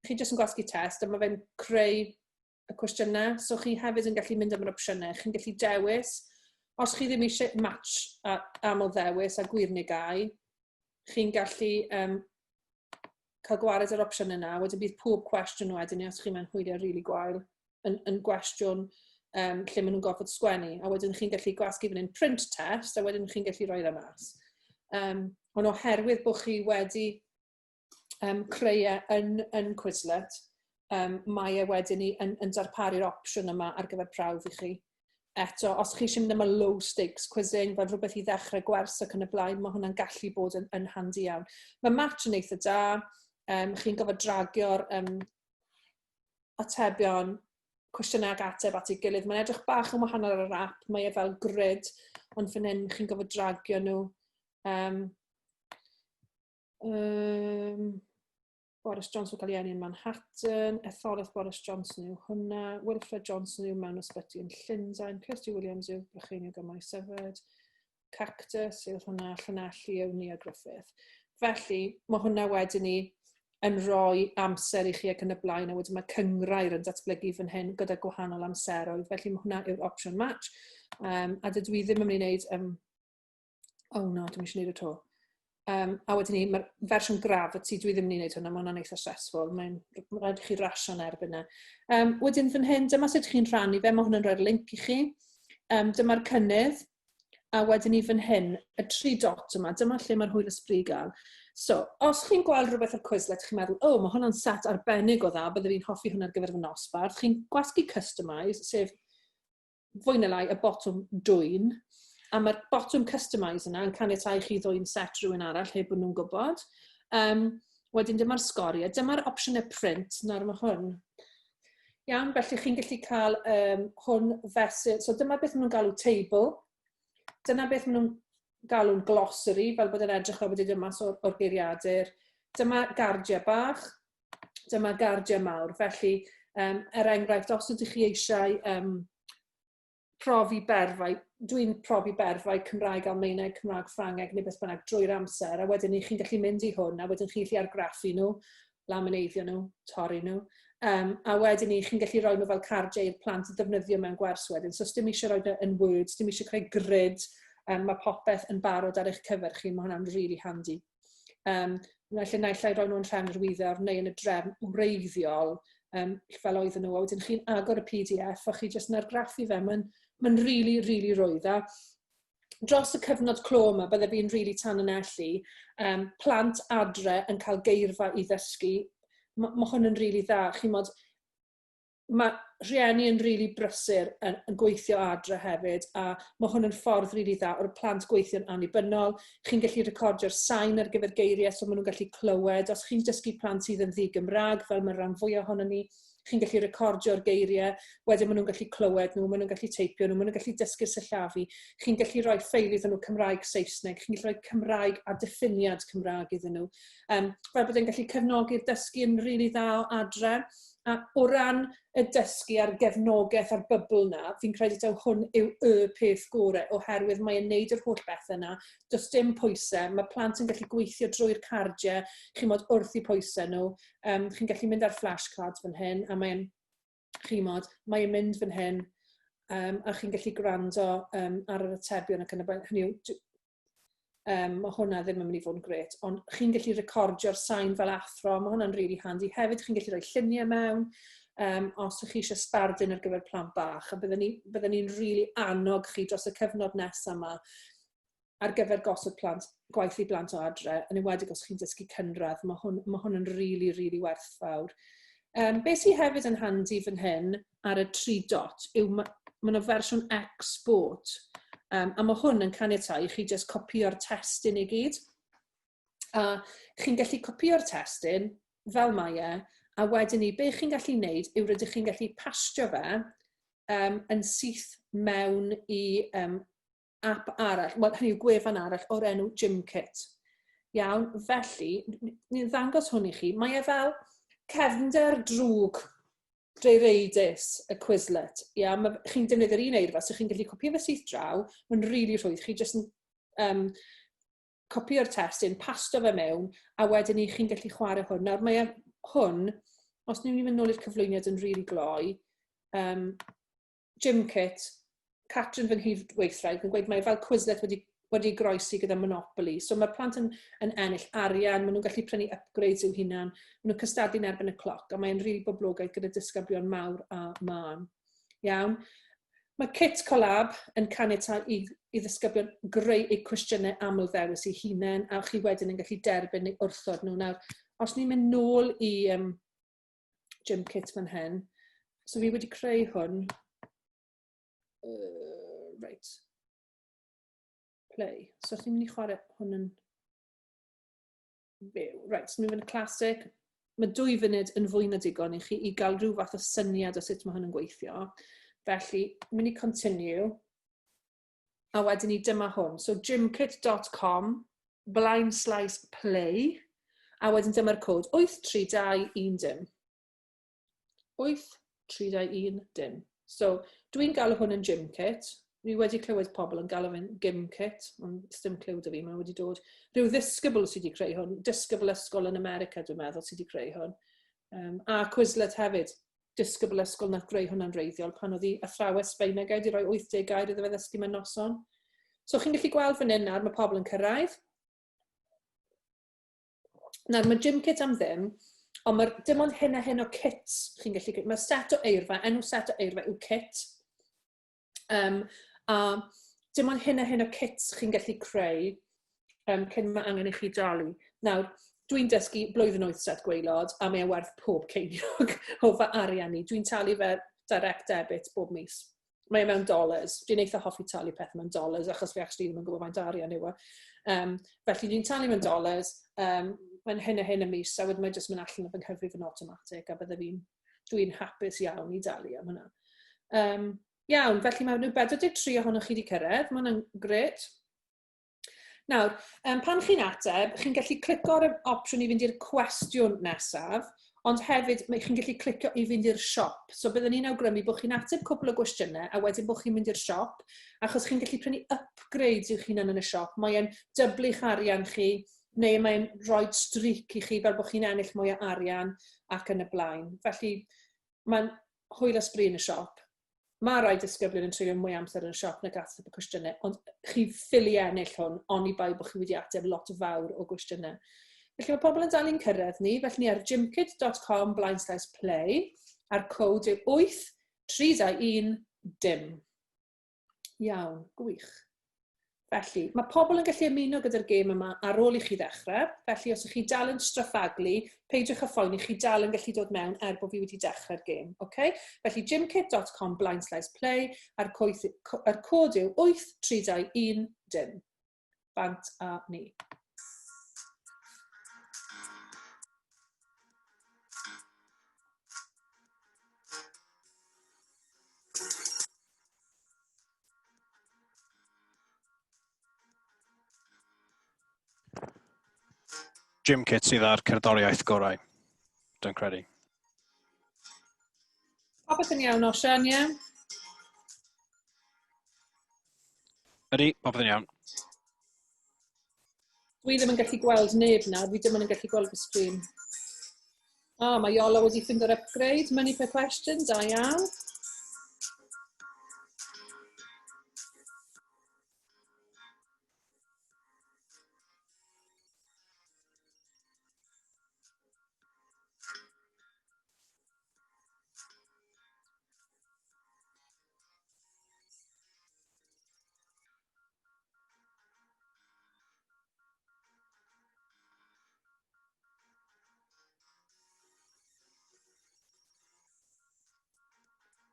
Chi jyst yn gwasgu test a mae fe'n creu y cwestiynau. So chi hefyd yn gallu mynd am yr opsiynau. Chi'n gallu dewis. Os chi ddim eisiau match a aml ddewis a gwir neu gau, chi'n gallu cael gwared ar opsiynau yna. Wedyn bydd pob cwestiwn wedyn, os chi mewn hwyliau rili really gwael, yn gwestiwn lle maen nhw'n gorfod sgwennu. A wedyn chi'n gallu gwasgu fan hyn print test, a wedyn chi'n gallu rhoi fe mas. Ond oherwydd bod chi wedi creu e yn Quizlet, mae e wedyn ni yn darparu'r opsiwn yma ar gyfer prawf i chi. Eto, os chi eisiau mynd am y low stakes quizzing, fel rhywbeth i ddechrau gwers ac yn y blaen, mae hwnna'n gallu bod yn handi iawn. Mae match yn eitha da, chi'n gofod dragio'r atebion, cwestiynau ac ateb at ei gilydd. Mae'n edrych bach yn wahanol ar yr app, mae e fel grid, ond fan hyn chi'n gofod dragio nhw. Boris Johnson cael ei eni yn Manhattan, etholaeth Boris Johnson yw hwnna, Wilfred Johnson yw mewn ysbyty yn Llundain, Kirsty Williams yw Brycheiniog ym Maesyfed, Cactus yw hwnna, Llanelli yw Nia Griffith. Felly, mae hwnna wedyn ni yn rhoi amser i chi ac yn y blaen, a wedyn mae cynghrair yn datblygu fan hyn gyda gwahanol amseroedd, felly mae hwnna yw'r opsiwn match. A dydw i ddim yn mynd i wneud... Oh no, dwi'n eisiau gwneud y to. A wedyn ni, mae'r fersiwn gravity, dwi ddim yn mynd i wneud hwnna, mae hwnna'n eitha stressful, mae'n rhaid i chi rasio'n erbyn e. Wedyn fan hyn, dyma sut chi'n rhannu fe, mae hwnna'n rhoi'r link i chi. Dyma'r cynnydd, a wedyn ni fan hyn, y tri dot yma, dyma lle mae'r hwyl ysbrigol. So, os chi'n gweld rhywbeth ar Quizlet, chi'n meddwl, oh, mae hwnna'n set arbennig o dda, bydde fi'n hoffi hwnna ar gyfer fy nosbarth, chi'n gwasgu Customise, sef fwy neu lai y botwm dwyn, a mae'r botwm Customise yna yn caniatáu chi ddwyn set rhywun arall heb bod nhw'n gwybod. Wedyn dyma'r sgoriau, dyma'r opsiynau print, nawr mae hwn. Iawn, felly chi'n gallu cael hwn fesur, so dyma beth maen nhw'n galw table, dyna beth maen nhw'n galw'n glossary, fel bod yn edrych fel bod wedi dod mas o'r geiriadur. Dyma gardiau bach, dyma gardiau mawr, felly er enghraifft, os ydych chi eisiau profi berfau, dwi'n profi berfau Cymraeg, Almaeneg, Cymraeg, Ffrangeg neu beth bynnag drwy'r amser, a wedyn chi'n gallu mynd i hwn, a wedyn chi'n gallu argraffu nhw, lamineiddio nhw, torri nhw, a wedyn chi'n gallu rhoi nhw fel cardiau i'r plant i ddefnyddio mewn gwers wedyn. So, dim eisiau rhoi nhw yn Word, dim eisiau creu grid, mae popeth yn barod ar eich cyfer chi, mae hwnna'n really handy. Felly naill ai rhoi nhw'n rhan yr wyddor neu yn y drefn wreiddiol, fel oedden nhw. A wedyn chi'n agor y PDF a chi jyst yn argraffu fe. Mae'n really, really rwydd. A dros y cyfnod clo yma, bydde fi'n really tanlinellu, plant adre yn cael geirfa i ddysgu. Ma hwn yn really dda. Chi'n mod, mae rhieni yn rili brysur yn gweithio adre hefyd, a mae hwn yn ffordd rili dda o'r plant gweithio'n annibynnol. Chi'n gallu recordio'r sain ar gyfer geiriau, so maen nhw'n gallu clywed. Os chi'n dysgu plant sydd yn ddi-Gymraeg, fel mae'r rhan fwyaf ohonon ni, chi'n gallu recordio'r geiriau, wedyn maen nhw'n gallu clywed nhw, maen nhw'n gallu teipio nhw, maen nhw'n gallu dysgu'r sillafu. Chi'n gallu rhoi ffeil iddyn nhw Cymraeg, Saesneg, chi'n gallu rhoi Cymraeg a diffiniad Cymraeg iddyn nhw. Fel bod e'n gallu cefnogi'r dysgu yn rili dda o adre. A o ran y dysgu a'r gefnogaeth a'r bybl na, fi'n credu taw hwn yw y peth gorau, oherwydd mae'n neud yr holl bethau yna, does dim pwysau, mae plant yn gallu gweithio drwy'r cardiau, chi'n mod wrth i pwysau nhw, chi'n gallu mynd ar flashcards fan hyn, a mae'n, chi'n mod, mae'n mynd fan hyn, a chi'n gallu gwrando ar yr atebion ac yn y blaen. Hynny yw, mae hwnna ddim yn mynd i fod yn gret, ond chi'n gallu recordio'r sain fel athro, mae hwnna'n really handy. Hefyd, chi'n gallu rhoi lluniau mewn, os ydych chi eisiau sbardun ar gyfer plant bach, a byddwn ni'n bydden ni really annog chi dros y cyfnod nesaf yma ar gyfer gosod plant, gwaith i blant o adre, yn enwedig os chi'n dysgu cynradd, mae hwn, mae hwn yn really, really werthfawr. Beth sydd hefyd yn handi fan hyn ar y tri dot yw mae ma yna fersiwn export. A mae hwn yn caniatáu i chi jyst copio'r testun i gyd. A chi'n gallu copio'r testun fel mae e, a wedyn ni, be chi'n gallu wneud yw rydych chi'n gallu pastio fe yn syth mewn i app arall, wel hynny yw gwefan arall o'r enw GymKit. Iawn, felly, ni'n ddangos hwn i chi. Mae e fel cefnder drwg dreireidus y Quizlet. Ia, chi'n defnyddio'r un eirfa, so chi'n gallu copio fe syth draw, mae'n rili really rhwydd. Chi jyst yn copio'r testun, pasto fe mewn, a wedyn ni chi'n gallu chwarae hwn. Nawr mae e, hwn, os ni'n mynd nôl i'r cyflwyniad yn rili really gloi, GymKit, Catrin fy nghyd-weithwraig yn gweud mae fel Quizlet wedi groesi gyda Monopoly. So mae'r plant yn ennill arian, maen nhw'n gallu prynu upgrades i'w hunan, maen nhw'n cystadlu'n erbyn y cloc, a mae'n rili really boblogaidd gyda disgyblion mawr a mân. Iawn. Mae Kit Collab yn caniatáu i ddisgyblion greu eu cwestiynau aml ddewis eu hunain, a chi wedyn yn gallu derbyn neu wrthod nhw. Nawr, os ni'n mynd nôl i GymKit fan hyn, so fi wedi creu hwn. Right. Play. So os ni'n mynd i chwarae hwn yn fyw. Right, so ni'n mynd classic. Mae 2 funud yn fwy na digon i chi i gael rhyw fath o syniad o sut mae hwn yn gweithio. Felly, mynd i continue. A wedyn ni dyma hwn. So gymkit.com, blind slice play. A wedyn dyma'r cod 832 dim. 8, 3, 2, 1, dim. So, dwi'n galw hwn yn GymKit. Dwi wedi clywed pobl yn galw fe'n GymKit, ond dim clyw 'da fi, mae wedi dod. Rhyw ddisgybl sydd wedi creu hwn, disgybl ysgol yn America dwi'n meddwl sydd wedi creu hwn. A Quizlet hefyd, disgybl ysgol nath greu hwnna'n wreiddiol pan oedd hi athrawes Sbaeneg wedi rhoi 80 gair iddo fe ddysgu mewn noson. So chi'n gallu gweld fan hyn nawr, mae pobl yn cyrraedd. Nawr, mae GymKit am ddim, ond mae'r dim ond hyn a hyn o kits chi'n gallu... Mae set o eirfa, enw set o eirfa yw kit. A dim ond hyn a hyn o kits chi'n gallu creu cyn mae angen i chi dalu. Nawr, dwi'n dysgu blwyddyn 8 set gwaelod, a mae e werth pob ceiniog o fy arian i. Dwi'n talu fe direct debit bob mis. Mae e mewn dollars. Dwi'n eitha hoffi talu pethau mewn dollars, achos fi actually ddim yn gwybod faint o arian yw e. Felly dwi'n talu mewn dollars, mae'n hyn a hyn y mis, a wedyn mae jyst mynd allan o fy nghyfrif yn automatic, a bydde fi'n, dwi'n hapus iawn i dalu am hwnna. Iawn, felly mae nhw 43 ohonoch chi wedi cyrraedd, mae hwnna'n gret. Nawr, pan chi'n ateb, chi'n gallu clicio ar y opsiwn i fynd i'r cwestiwn nesaf, ond hefyd mae chi'n gallu clicio i fynd i'r siop. So byddwn ni'n awgrymu bod chi'n ateb cwpl o gwestiynau a wedyn bod chi'n mynd i'r siop, achos chi'n gallu prynu upgrades i'ch hunan yn y siop. Mae'n dyblu'ch arian chi, neu mae'n rhoi streak i chi fel bod chi'n ennill mwy o arian ac yn y blaen. Felly mae'n hwyl a sbri yn y siop. Mae rai disgyblion yn treulio mwy amser yn y siop nag ateb y cwestiynau, ond chi ffili ennill hwn, oni bai bod chi wedi ateb lot fawr o gwestiynau. Felly mae pobl yn dal i'n cyrraedd ni, felly ni ar gymkit.com blaenslaes play, a'r cod yw 8 3 2 1 dim. Iawn, gwych. Felly, mae pobl yn gallu ymuno gyda'r gêm yma ar ôl i chi ddechrau. Felly, os ych chi dal yn straffaglu, peidiwch â phoeni, chi dal yn gallu dod mewn er bod fi wedi dechrau'r gêm. Okay? Felly, gymkit.com blaenslaes play, a'r, a'r cod yw 8321 dim. Bant a ni. GymKit sydd â'r cerddoriaeth gorau, dwi'n credu. Popeth yn iawn, Osian, ie? Ydy, popeth yn iawn. Dwi ddim yn gallu gweld neb nawr, fi ddim yn gallu gweld y sgrin. O, oh, mae Iolo wedi ffindo'r upgrade, money per question, da iawn.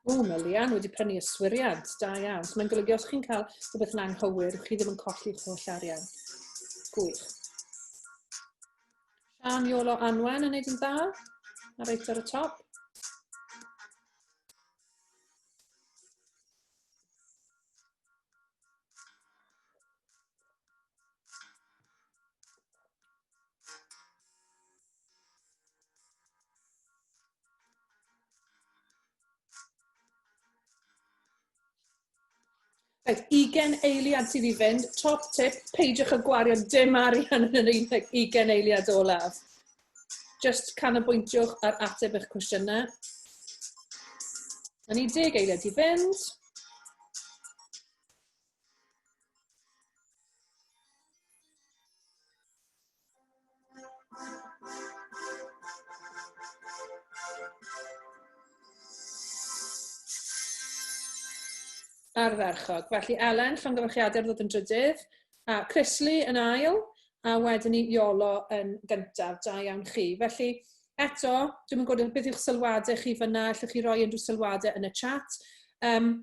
O, mae Lian wedi prynu yswiriant, da iawn. So mae'n golygu os chi'n cael rhywbeth yn anghywir, chi ddim yn colli'ch holl arian. Gwych. Sian, Iolo, Anwen yn neud yn dda. A reit ar y top. Reit, 20 eiliad sydd i fynd. Top tip, peidiwch â gwario dim arian yn yr 20 eiliad olaf. Just canolbwyntiwch ar ateb eich cwestiynau. Na ni 10 eiliad i fynd. Ardderchog. Felly Elen, llongyfarchiadau ar ddod yn drydydd, a Chrisley yn ail, a wedyn ni Iolo yn gyntaf. Da iawn chi. Felly, eto, dwi'm yn gwybod beth yw'ch sylwadau chi fyna, allwch chi roi unrhyw sylwadau yn y chat. Um,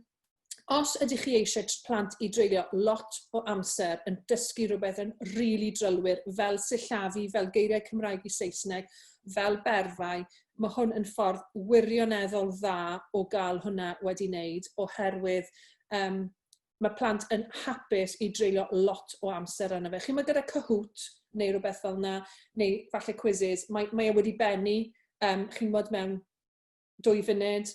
Os ydych chi eisiau plant i dreulio lot o amser yn dysgu rhywbeth yn rili drylwyr, fel sillafu, fel geiriau Cymraeg i Saesneg, fel berfau, mae hwn yn ffordd wirioneddol dda o gael hwnna wedi wneud, oherwydd um, mae plant yn hapus i dreulio lot o amser arno fe. Chi'n meddwl gyda Kahoot neu rhywbeth fel yna, neu falle quizzes, mae, mae e wedi bennu, um, chi'n bod mewn 2 funud,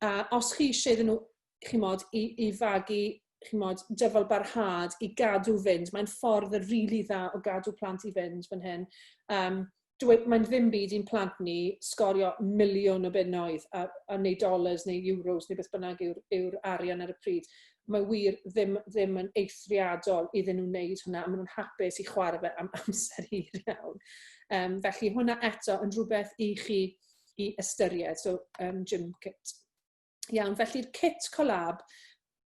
a os chi eisiau iddyn nhw, chimod, i, i fagu, chimod, dyfal barhad i gadw fynd, mae'n ffordd rili really dda o gadw plant i fynd fan hyn. Um, dwi, mae'n ddim byd i'n plant ni sgorio miliwn o bunnoedd a, a neu dollars neu euros neu beth bynnag yw'r yw arian ar y pryd. Mae wir ddim, ddim yn eithriadol iddyn nhw wneud hwnna a maen nhw'n hapus i chwarae fe am amser hir iawn. Um, felly hwnna eto yn rhywbeth i chi i ystyried. So, um, gym kit. Iawn, felly'r kit collab,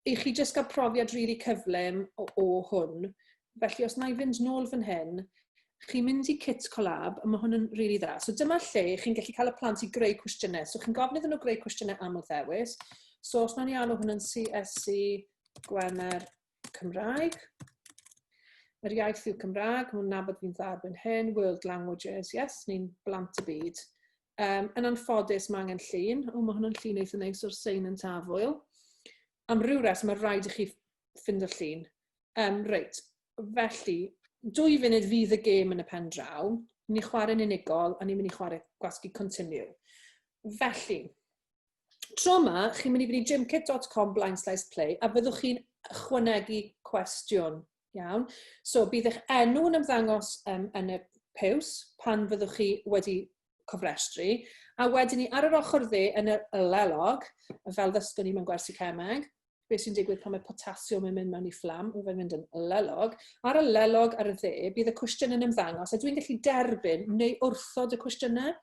i chi jyst gael profiad rili really cyflym o, o hwn. Felly, os na i fynd nôl fan hyn, chi'n mynd i kit collab, a mae hwn yn rili really dda. So dyma lle chi'n gallu cael y plant i greu cwestiynau. So chi'n gofyn iddyn nhw greu cwestiynau aml ddewis. So os na ni alw hwn yn CSC Gwener Cymraeg. Yr iaith yw Cymraeg, mae'n nabod fi'n dda erbyn hyn. World languages, yes, ni'n blant y byd. Um, yn anffodus, mae angen llun. O, mae hwn yn llun eitha neis o'r sein yn tafwyl. Am ryw res, mae rhaid i chi ffindo'r llun. Um, reit, felly, dwy funud fydd y gêm yn y pen draw. Ni'n chwarae'n unigol a ni'n mynd i chwarae gwasgu continue. Felly, Tro yma, chi'n mynd i fynd i gymkit.com blaenslaes play a fyddwch chi'n ychwanegu cwestiwn. Iawn. So, bydd eich enw yn ymddangos um, yn y piws pan fyddwch chi wedi cofrestru. A wedyn ni ar yr ochr dde yn y lelog, fel ddysgwn ni mewn gwersi cemeg, beth sy'n digwydd pan mae potasiwm yn mynd mewn i fflam, mae fe'n mynd yn lelog. Ar y lelog ar y dde, bydd y cwestiwn yn ymddangos, a dwi'n gallu derbyn neu wrthod y cwestiynau.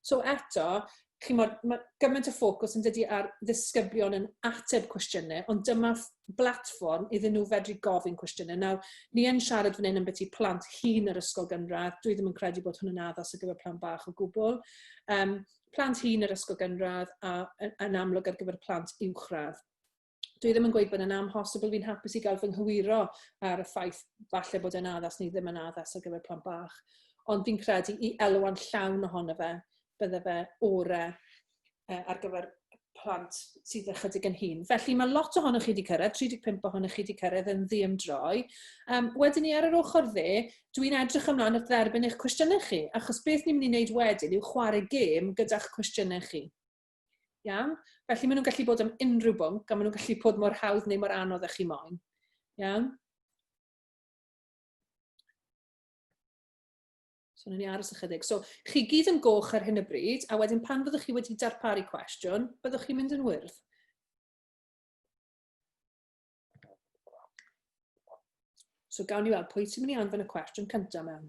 So eto, chimod, mae gymaint o ffocws yn dydy ar ddisgyblion yn ateb cwestiynau, ond dyma blatfform iddyn nhw fedru gofyn cwestiynau. Nawr, ni yn siarad fan hyn ambiti plant hŷn yr ysgol gynradd, dwi ddim yn credu bod hwn yn addas ar gyfer plant bach o gwbl. Um, plant hŷn yr ysgol gynradd a yn, yn amlwg ar gyfer plant uwchradd. Dwi ddim yn gweud bod yn amhosibl, fi'n hapus i gael fy nghywiro ar y ffaith falle bod e'n addas neu ddim yn addas ar gyfer plant bach. Ond fi'n credu i elwa'n llawn ohono fe, bydde fe ore ar gyfer plant sydd ychydig yn hŷn. Felly mae lot ohonoch chi wedi cyrraedd, 35 ohonoch chi wedi cyrraedd yn ddiymdroi. Um, wedyn ni ar yr ochr dde, dwi'n edrych ymlaen at dderbyn eich cwestiynau chi, achos beth ni'n mynd i wneud wedyn yw chwarae gêm gyda'ch cwestiynau chi. Iawn? Felly maen nhw'n gallu bod am unrhyw bwnc, a maen nhw'n gallu bod mor hawdd neu mor anodd â chi moyn. Iawn? So, wnawn ni aros ychydig. So, chi gyd yn goch ar hyn o bryd, a wedyn pan fyddwch chi wedi darparu cwestiwn, byddwch chi'n mynd yn wyrdd. So, gawn ni weld pwy sy'n mynd i anfon y cwestiwn cyntaf mewn.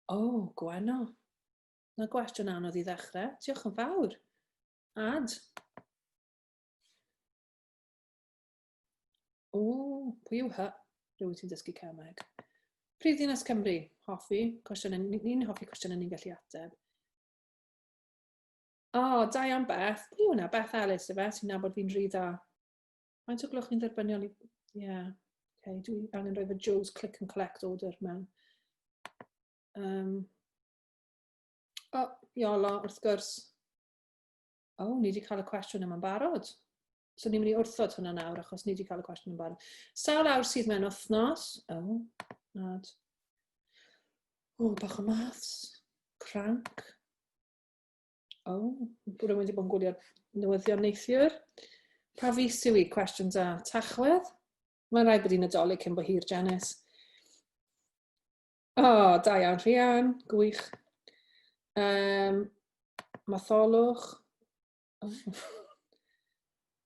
O, oh, Gwenno. Na gwestiwn anodd i ddechrau. Diolch yn fawr. Ad. O, pwy yw hy? Rhywun sy'n dysgu cemeg. Prif ddinas Cymru, hoffi. Cwestiwn, ni'n hoffi cwestiynau ni'n gallu ateb. O, oh, da iawn Beth. Pwy yw hwnna? Beth Ellis, yfe? Sy'n nabod fi'n rhy dda. Faint o gloch ni'n dderbyniol i... Ie. Yeah. Okay, dwi angen rhoi fy Joe's Click and Collect order mewn. O, oh, Iolo, wrth gwrs. O, oh, ni wedi cael y cwestiwn yma'n barod. So ni'n mynd i wrthod hwnna nawr, achos ni wedi cael y cwestiwn yn barod. Sawl awr sydd mewn wythnos? O, oh, nad. O, oh, bach o maths. Cranc. O, oh, rwy'n wedi bod yn gwylio newyddion neithiwr. Pa fis yw i? Cwestiwn da. Tachwedd? Mae'n rhaid bod hi'n Nadolig cyn bo hir, Janice. O, oh, da iawn, Rhian. Gwych. Matholwch. Oh.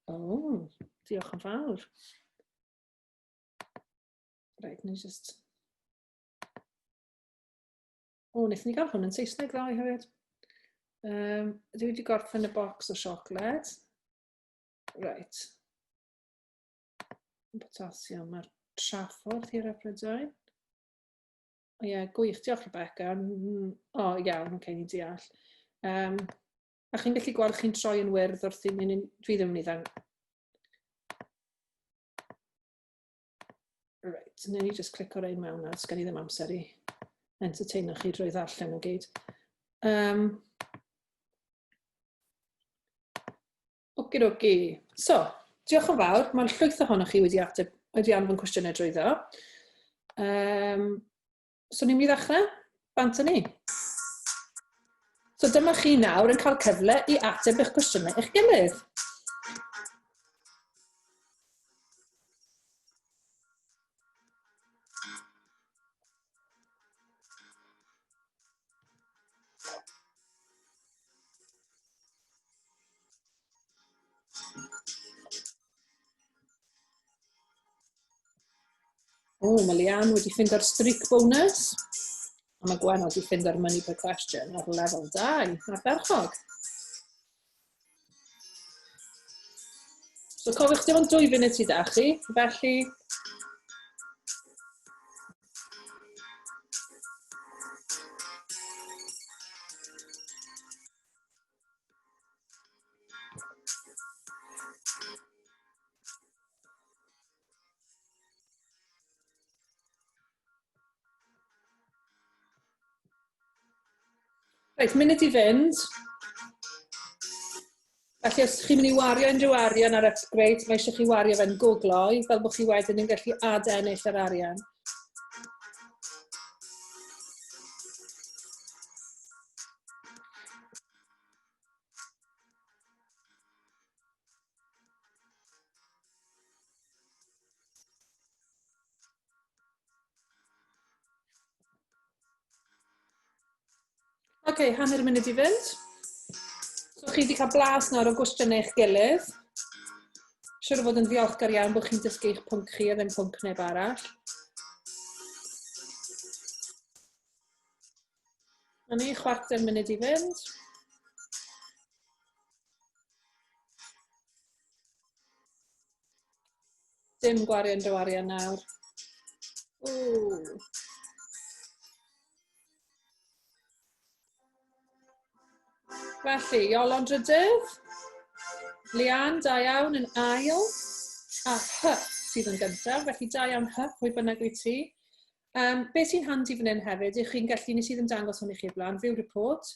Oh, diolch yn fawr. Reit, ni just... O, wnaethon ni gael hwn yn Saesneg ddoe hefyd. Dwi wedi gorffen y bocs o siocled. Reit. Potasiwm, mae'r traffordd hir ar Prydain. O ie, gwych, diolch Rebecca. O, iawn, oce, okay, ni'n deall. A chi'n gallu gweld chi'n troi yn wyrdd wrth i mi, dwi ddim yn ei ddang... Reit, wnawn ni just clic o'r ein mewn nawr, sgen i ddim amser i entertaino chi drwy ddarllen o gyd. Okidoki. So, diolch yn fawr. Mae'n llwyth ohonoch chi wedi ateb, wedi anfon cwestiynau drwyddo. So ni'n mynd i ddechrau? Bant â ni. So dyma chi nawr yn cael cyfle i ateb eich cwestiynau eich gilydd. O, mae Leanne wedi ffindo'r streak bonus. A mae Gwen wedi ffindo'r money per question ar lefel 2. Ardderchog. So cofiwch, dim ond 2 funud sydd â chi, felly Reit, munud i fynd. Felly os chi'n mynd i wario unrhyw arian ar upgrade, mae eisiau chi wario fe'n go gloi, fel bod chi wedyn yn gallu adennill yr arian. Oce, okay, hanner munud i fynd. So chi wedi cael blas nawr o gwestiynau eich gilydd. Siwr o fod yn ddiolchgar iawn bod chi'n dysgu eich pwnc chi a ddim pwnc neb arall. Na ni, chwarter munud i fynd. Dim gwario unrhyw arian nawr. Ww. Felly, Iolo'n drydydd, Leanne, da iawn, yn ail, a Hy sydd yn gyntaf, felly da iawn Hy, pwy bynnag wyt ti. Be sy'n handi fan hyn hefyd, yw chi'n gallu, nes i ddim dangos hwn i chi o'r blaen, view report,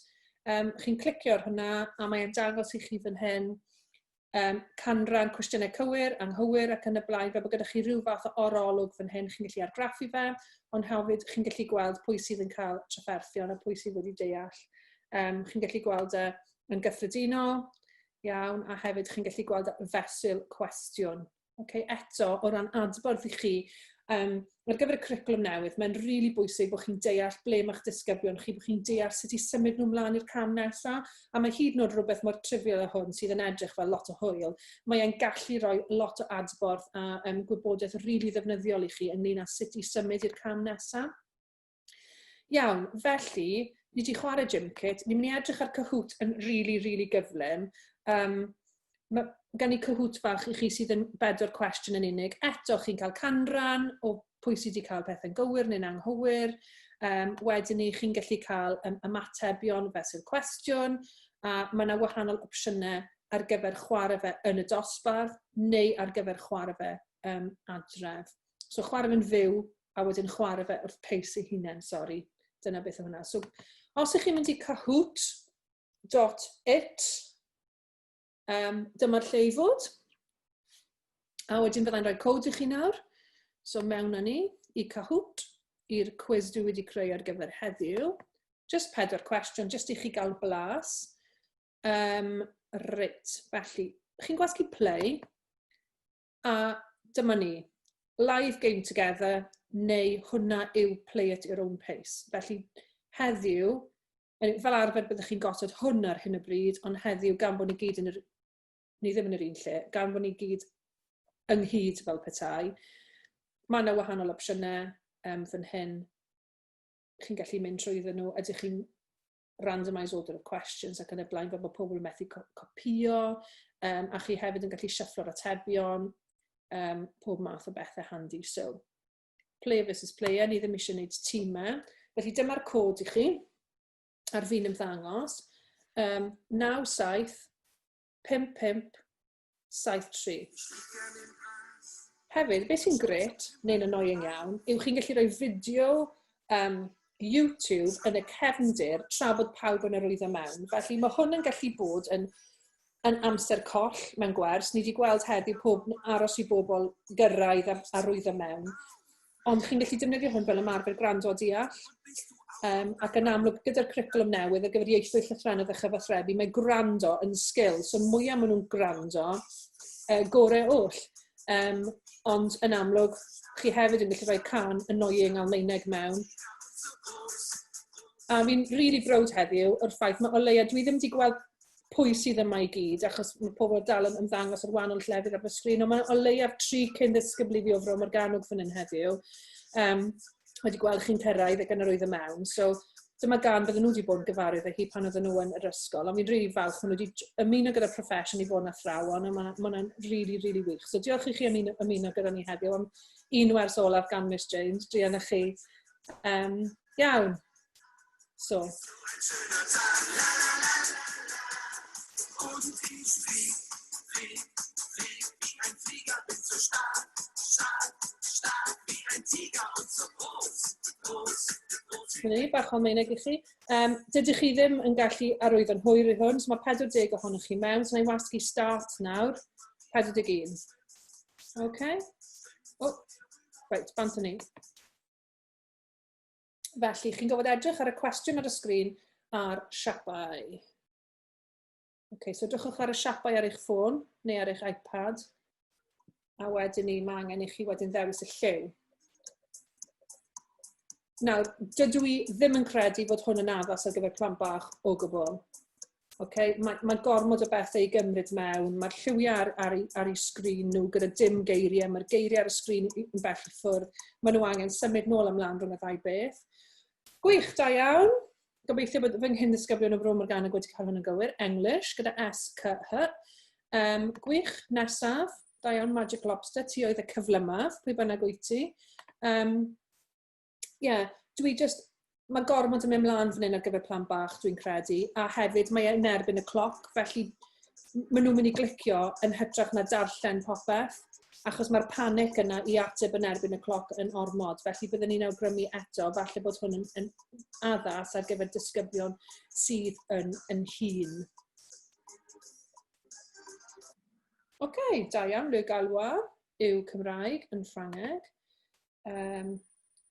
chi'n clicio ar hwnna, a mae'n dangos i chi fan hyn canran cwestiynau cywir, anghywir ac yn y blaen, fel bod gyda chi rhyw fath o orolwg fan hyn, chi'n gallu argraffu fe, ond hefyd chi'n gallu gweld pwy sydd yn cael trafferthion a pwy sydd wedi deall. Chi'n gallu gweld e yn gyffredinol, iawn, a hefyd chi'n gallu gweld e fesul cwestiwn. Okay, eto, o ran adborth i chi, ar gyfer y cwricwlwm newydd, mae'n rili really bwysig bod chi'n deall ble mae'ch disgyblion chi, bod chi'n deall sut i symud nhw mlaen i'r cam nesaf. A mae hyd yn oed rhywbeth mor trivial â hwn sydd yn edrych fel lot o hwyl, mae e'n gallu rhoi lot o adborth a gwybodaeth rili really ddefnyddiol i chi ynglyn â sut i symud i'r cam nesaf. Iawn, felly, ni wedi chwarae Gymkit, ni'n mynd i edrych ar Kahoot yn really, really gyflym. Mae gen i Kahoot fach i chi sydd yn 4 cwestiwn yn unig. Eto, chi'n cael canran o pwy sydd wedi cael pethau'n gywir neu'n anghywir. Wedyn ni, chi'n gallu cael ymatebion fesul cwestiwn, a mae yna wahanol opsiynau ar gyfer chwarae fe yn y dosbarth neu ar gyfer chwarae fe adref. So chwarae fe'n fyw a wedyn chwarae fe wrth pace ei hunain, sori. Dyna beth yw hwnna. So, os ych chi'n mynd i kahoot.it, dyma'r lle i fod. A wedyn fyddai'n rhoi cod i chi nawr. So mewn â ni i Kahoot, i'r cwiz dwi wedi creu ar gyfer heddiw. Just 4 cwestiwn, just i chi gael blas. Reit, felly, chi'n gwasgu play, a dyma ni, live game together, neu hwnna yw play at your own pace. Felly, heddiw, fel arfer byddwch chi'n gosod hwn ar hyn o bryd, ond heddiw, gan bod ni gyd yn yr, ni ddim yn yr un lle, gan bod ni gyd ynghyd fel petai, mae yna wahanol opsiynau fan hyn. Chi'n gallu mynd trwyddyn nhw, ydych chi'n randomised order of questions ac yn y blaen, fel bod pobl yn methu copïo, a chi hefyd yn gallu shufflo'r atebion, pob math o bethau handi. So, player versus player, ni ddim eisiau gwneud tîmau. Felly dyma'r cod i chi, ar fin ymddangos. 9, 7, 5, 5, 7, 3. Hefyd, beth sy'n gret, neu'n annoying iawn, yw chi'n gallu rhoi fideo YouTube yn y cefndir tra bod pawb yn arwyddo mewn. Felly mae hwn yn gallu bod yn amser coll mewn gwers. Ni wedi gweld heddiw pob aros i bobl gyrraedd a arwyddo mewn. Ond chi'n gallu defnyddio hwn fel ymarfer gwrando a deall. Ac yn amlwg, gyda'r cwricwlwm newydd ar gyfer ieithoedd, llythrennedd a chyfathrebu, mae gwrando yn sgil. So mwyaf maen nhw'n gwrando, gorau oll. Ond yn amlwg, chi hefyd yn gallu rhoi cân annoying Almaeneg mewn. A fi'n really browd heddiw o'r ffaith mae o leia, dwi ddim wedi gweld pwy sydd yma i gyd, achos mae pobl dal yn ymddangos ar wahanol llefydd ar fy sgrin, ond mae o leiaf 3 cyn ddisgybl i fi o Fro Morgannwg fan hyn heddiw. Wedi gweld chi'n cyrraedd ac yn arwyddo mewn. So dyma gan bydden nhw wedi bod yn gyfarwydd â hi pan oedden nhw yn yr ysgol. Ond fi'n rili falch, maen nhw wedi ymuno gyda'r proffesiwn i fod yn athrawon, a ma' hwnna'n rili, rili wych. So diolch i chi am ymuno gyda ni heddiw am un wers olaf gan Miss James, druan â chi. Iawn. So. Dyna ni, bach o Almaeneg i chi. Dydych chi ddim yn gallu arwyddo'n hwyr i hwn, so mae 40 ohonoch chi mewn, so na i wasgu start nawr, 41. OK. Oh, reit, bant â ni. Felly, chi'n gorfod edrych ar y cwestiwn ar y sgrin a'r siapau. OK, so edrychwch ar y siapau ar eich ffôn neu ar eich iPad. A wedyn ni, mae angen i chi wedyn ddewis y lliw. Nawr, dydw i ddim yn credu fod hwn yn addas ar gyfer plant bach o gwbl. Okay? Mae gormod o bethau i gymryd mewn, mae'r lliwiau ar eu sgrin nhw gyda dim geiriau, mae'r geiriau ar y sgrin yn bell i ffwrdd, maen nhw angen symud nôl ymlaen rhwng y ddau beth. Gwych, da iawn. Gobeithio bod fy nghyn-ddisgyblion o Fro Morgannwg wedi cael hwn yn gywir. English gyda S, C, H. Gwych, nesaf. Da iawn, Magic Lobster, ti oedd y cyflymaf, pwy bynnag wyt ti. Yeah, dwi just, mae gormod yn mynd mlaen fan hyn ar gyfer plant bach, dwi'n credu, a hefyd mae e'n erbyn y cloc, felly maen nhw'n mynd i glicio yn hytrach na darllen popeth, achos mae'r panic yna i ateb yn erbyn y cloc yn ormod. Felly byddwn ni'n awgrymu eto, falle bod hwn yn addas ar gyfer disgyblion sydd yn hŷn. OK, da iawn, Le Gallois yw Cymraeg yn Ffrangeg.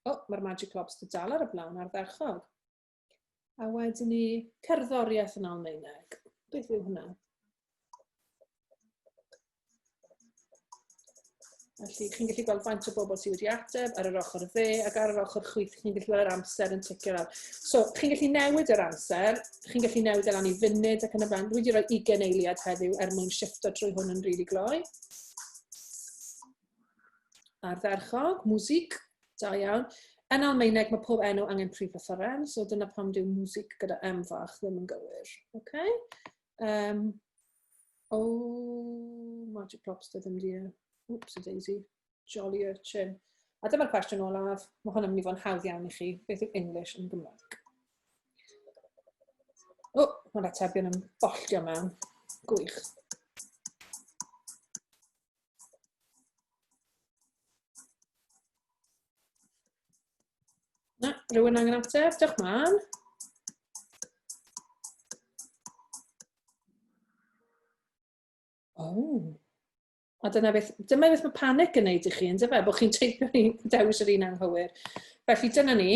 Oh, mae'r Magic Lobster dal ar y blaen ardderchog. A wedyn ni, cerddoriaeth yn Almaeneg. Beth yw hwnna? Felly, chi'n gallu gweld faint o bobl sydd wedi ateb ar yr ochr dde ac ar yr ochr chwith, chi'n gallu gweld yr amser yn ticio lawr. So, chi'n gallu newid yr amser, chi'n gallu newid e lan i funud ac yn y blaen. Dwi wedi rhoi 20 eiliad heddiw er mwyn shifto trwy hwn yn rili gloi. Ardderchog, music, da iawn. Yn Almaeneg mae pob enw angen prif lythyren, so dyna pam dyw music gyda M fach ddim yn gywir. Okay? Oh, Magic Lobster ddim di... E. Oops, a daisy. Jolly Urchin. A dyma'r cwestiwn olaf. Mae hwn yn mynd i fod yn hawdd iawn i chi. Beth yw English yn Gymraeg? O, oh, mae'r atebion yn bolltio mewn. Gwych. Na, rhywun angen ateb? Diolch man. Oh. A dyna beth, dyma beth mae panic yn neud i chi, ynddo fe? Bod chi'n teipio ni dewis yr un anghywir. Felly dyna ni.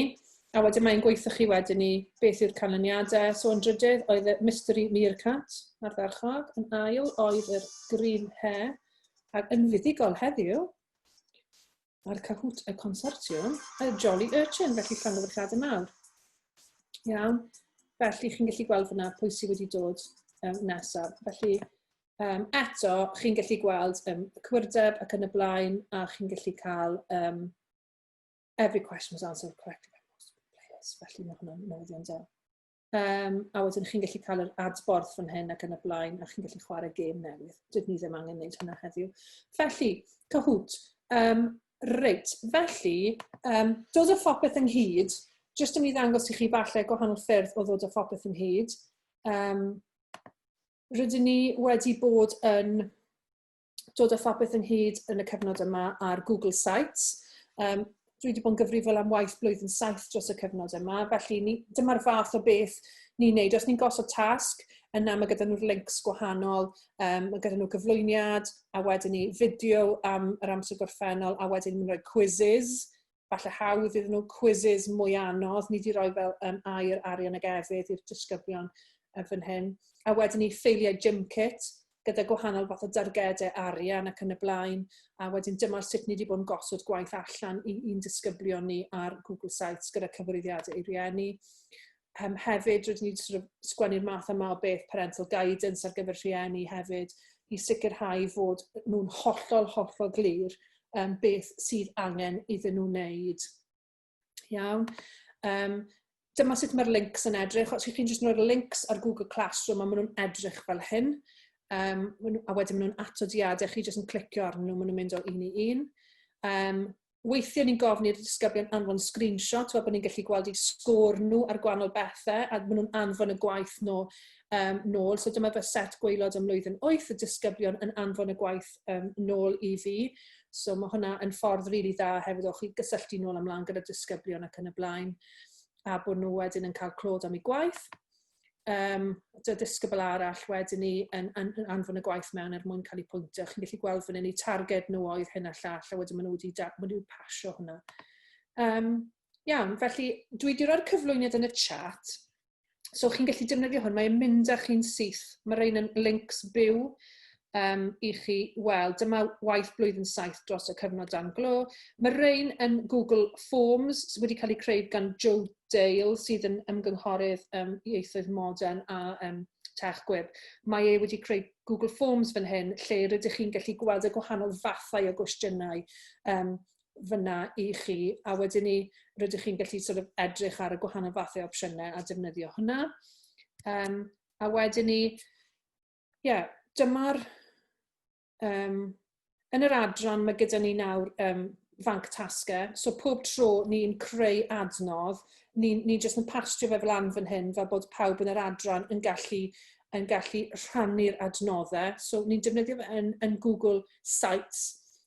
A wedyn mae'n gweithio chi wedyn ni beth yw'r canlyniadau. So yn drydydd oedd y Mystery Meerkat ardderchog. Yn ail oedd yr Green Hair. Ac yn fuddugol heddiw, Mae'r Kahoot y Consortiwm, y Jolly Urchin, felly llongyfarchiadau mawr. Iawn, felly chi'n gallu gweld fyna pwy sydd wedi dod nesaf. Felly um, eto, chi'n gallu gweld cywirdeb ac yn y blaen, a chi'n gallu cael every question was answered correctly by most players. Felly mae hwnna'n newyddion da. A wedyn chi'n gallu cael yr adborth fan hyn ac yn y blaen, a chi'n gallu chwarae gêm newydd. Dydyn ni ddim angen gwneud hynna heddiw. Felly, Kahoot. Reit, felly, dod â phopeth ynghyd, jyst yn mynd i ddangos i chi falle gwahanol ffyrdd o ddod â phopeth ynghyd. Rydyn ni wedi bod yn dod â phopeth ynghyd yn y cyfnod yma ar Google Sites. Dwi wedi bod yn gyfrifol am waith blwyddyn 7 dros y cyfnod yma, felly ni, dyma'r fath o beth ni'n neud. Os ni'n gosod tasg, yna mae gyda nhw'r links gwahanol, mae gyda nhw gyflwyniad, a wedyn ni fideo am yr amser gorffennol, a wedyn ni'n rhoi quizzes, falle hawdd iddyn nhw, quizzes mwy anodd. Ni wedi rhoi fel aur, arian ag efydd i'r disgyblion fan hyn. A wedyn ni ffeiliau GymKit gyda gwahanol fath o dargedau arian ac yn y blaen. A wedyn dyma sut ni wedi bod yn gosod gwaith allan i'n disgyblion ni ar Google Sites gyda cyfarwyddiadau i rieni. Hefyd, rydyn ni wedi sort of sgwennu'r math yma o beth parental guidance ar gyfer rhieni hefyd i sicrhau fod nhw'n hollol, hollol glir beth sydd angen iddyn nhw wneud. Iawn. Dyma sut mae'r links yn edrych. Os ych chi'n jyst rhoi'r links ar Google Classroom, a maen nhw'n edrych fel hyn. A wedyn maen nhw'n atodiadau, chi jyst yn clicio arnyn nhw, maen nhw'n mynd o un i un. Weithiau ni'n gofyn i'r disgyblion anfon screenshot fel bod ni'n gallu gweld eu sgôr nhw ar gwahanol bethau, a maen nhw'n anfon y gwaith nhw nôl. So dyma fy set gwaelod ym mlwyddyn 8, y disgyblion yn anfon y gwaith nôl i fi. So mae hwnna yn ffordd rili dda hefyd o chi gysylltu nôl ymlaen gyda disgyblion ac yn y blaen, a bod nhw wedyn yn cael clod am eu gwaith. Dy disgybl arall wedyn ni yn anfon y gwaith mewn er mwyn cael eu pwyntio. Chi'n gallu gweld fan hyn, eu targed nhw oedd hyn a llall, a wedyn maen nhw wedi, maen nhw wedi pasio hwnna. Iawn, felly dwi wedi rhoi'r cyflwyniad yn y chat. So chi'n gallu defnyddio hwn, mae'n mynd â chi'n syth. Mae rhain yn links byw i chi weld. Dyma waith blwyddyn 7 dros y cyfnod dan glo. Mae rhain yn Google Forms sydd wedi cael eu creu gan Joe Dale, sydd yn ymgynghorydd ieithoedd modern a Tech Gwib. Mae e wedi creu Google Forms fan hyn, lle rydych chi'n gallu gweld y gwahanol fathau o gwestiynau fyna i chi, a wedyn ni rydych chi'n gallu sort of edrych ar y gwahanol fathau o opsiynau a defnyddio hwnna. A wedyn ni, ie, yeah, dyma'r... Yn yr adran mae gyda ni nawr fanc tasgau, so pob tro ni'n creu adnodd, ni jyst yn pastio fe fel lan fan hyn, fel bod pawb yn yr adran yn gallu rhannu'r adnoddau. So ni'n defnyddio fe yn Google Sites,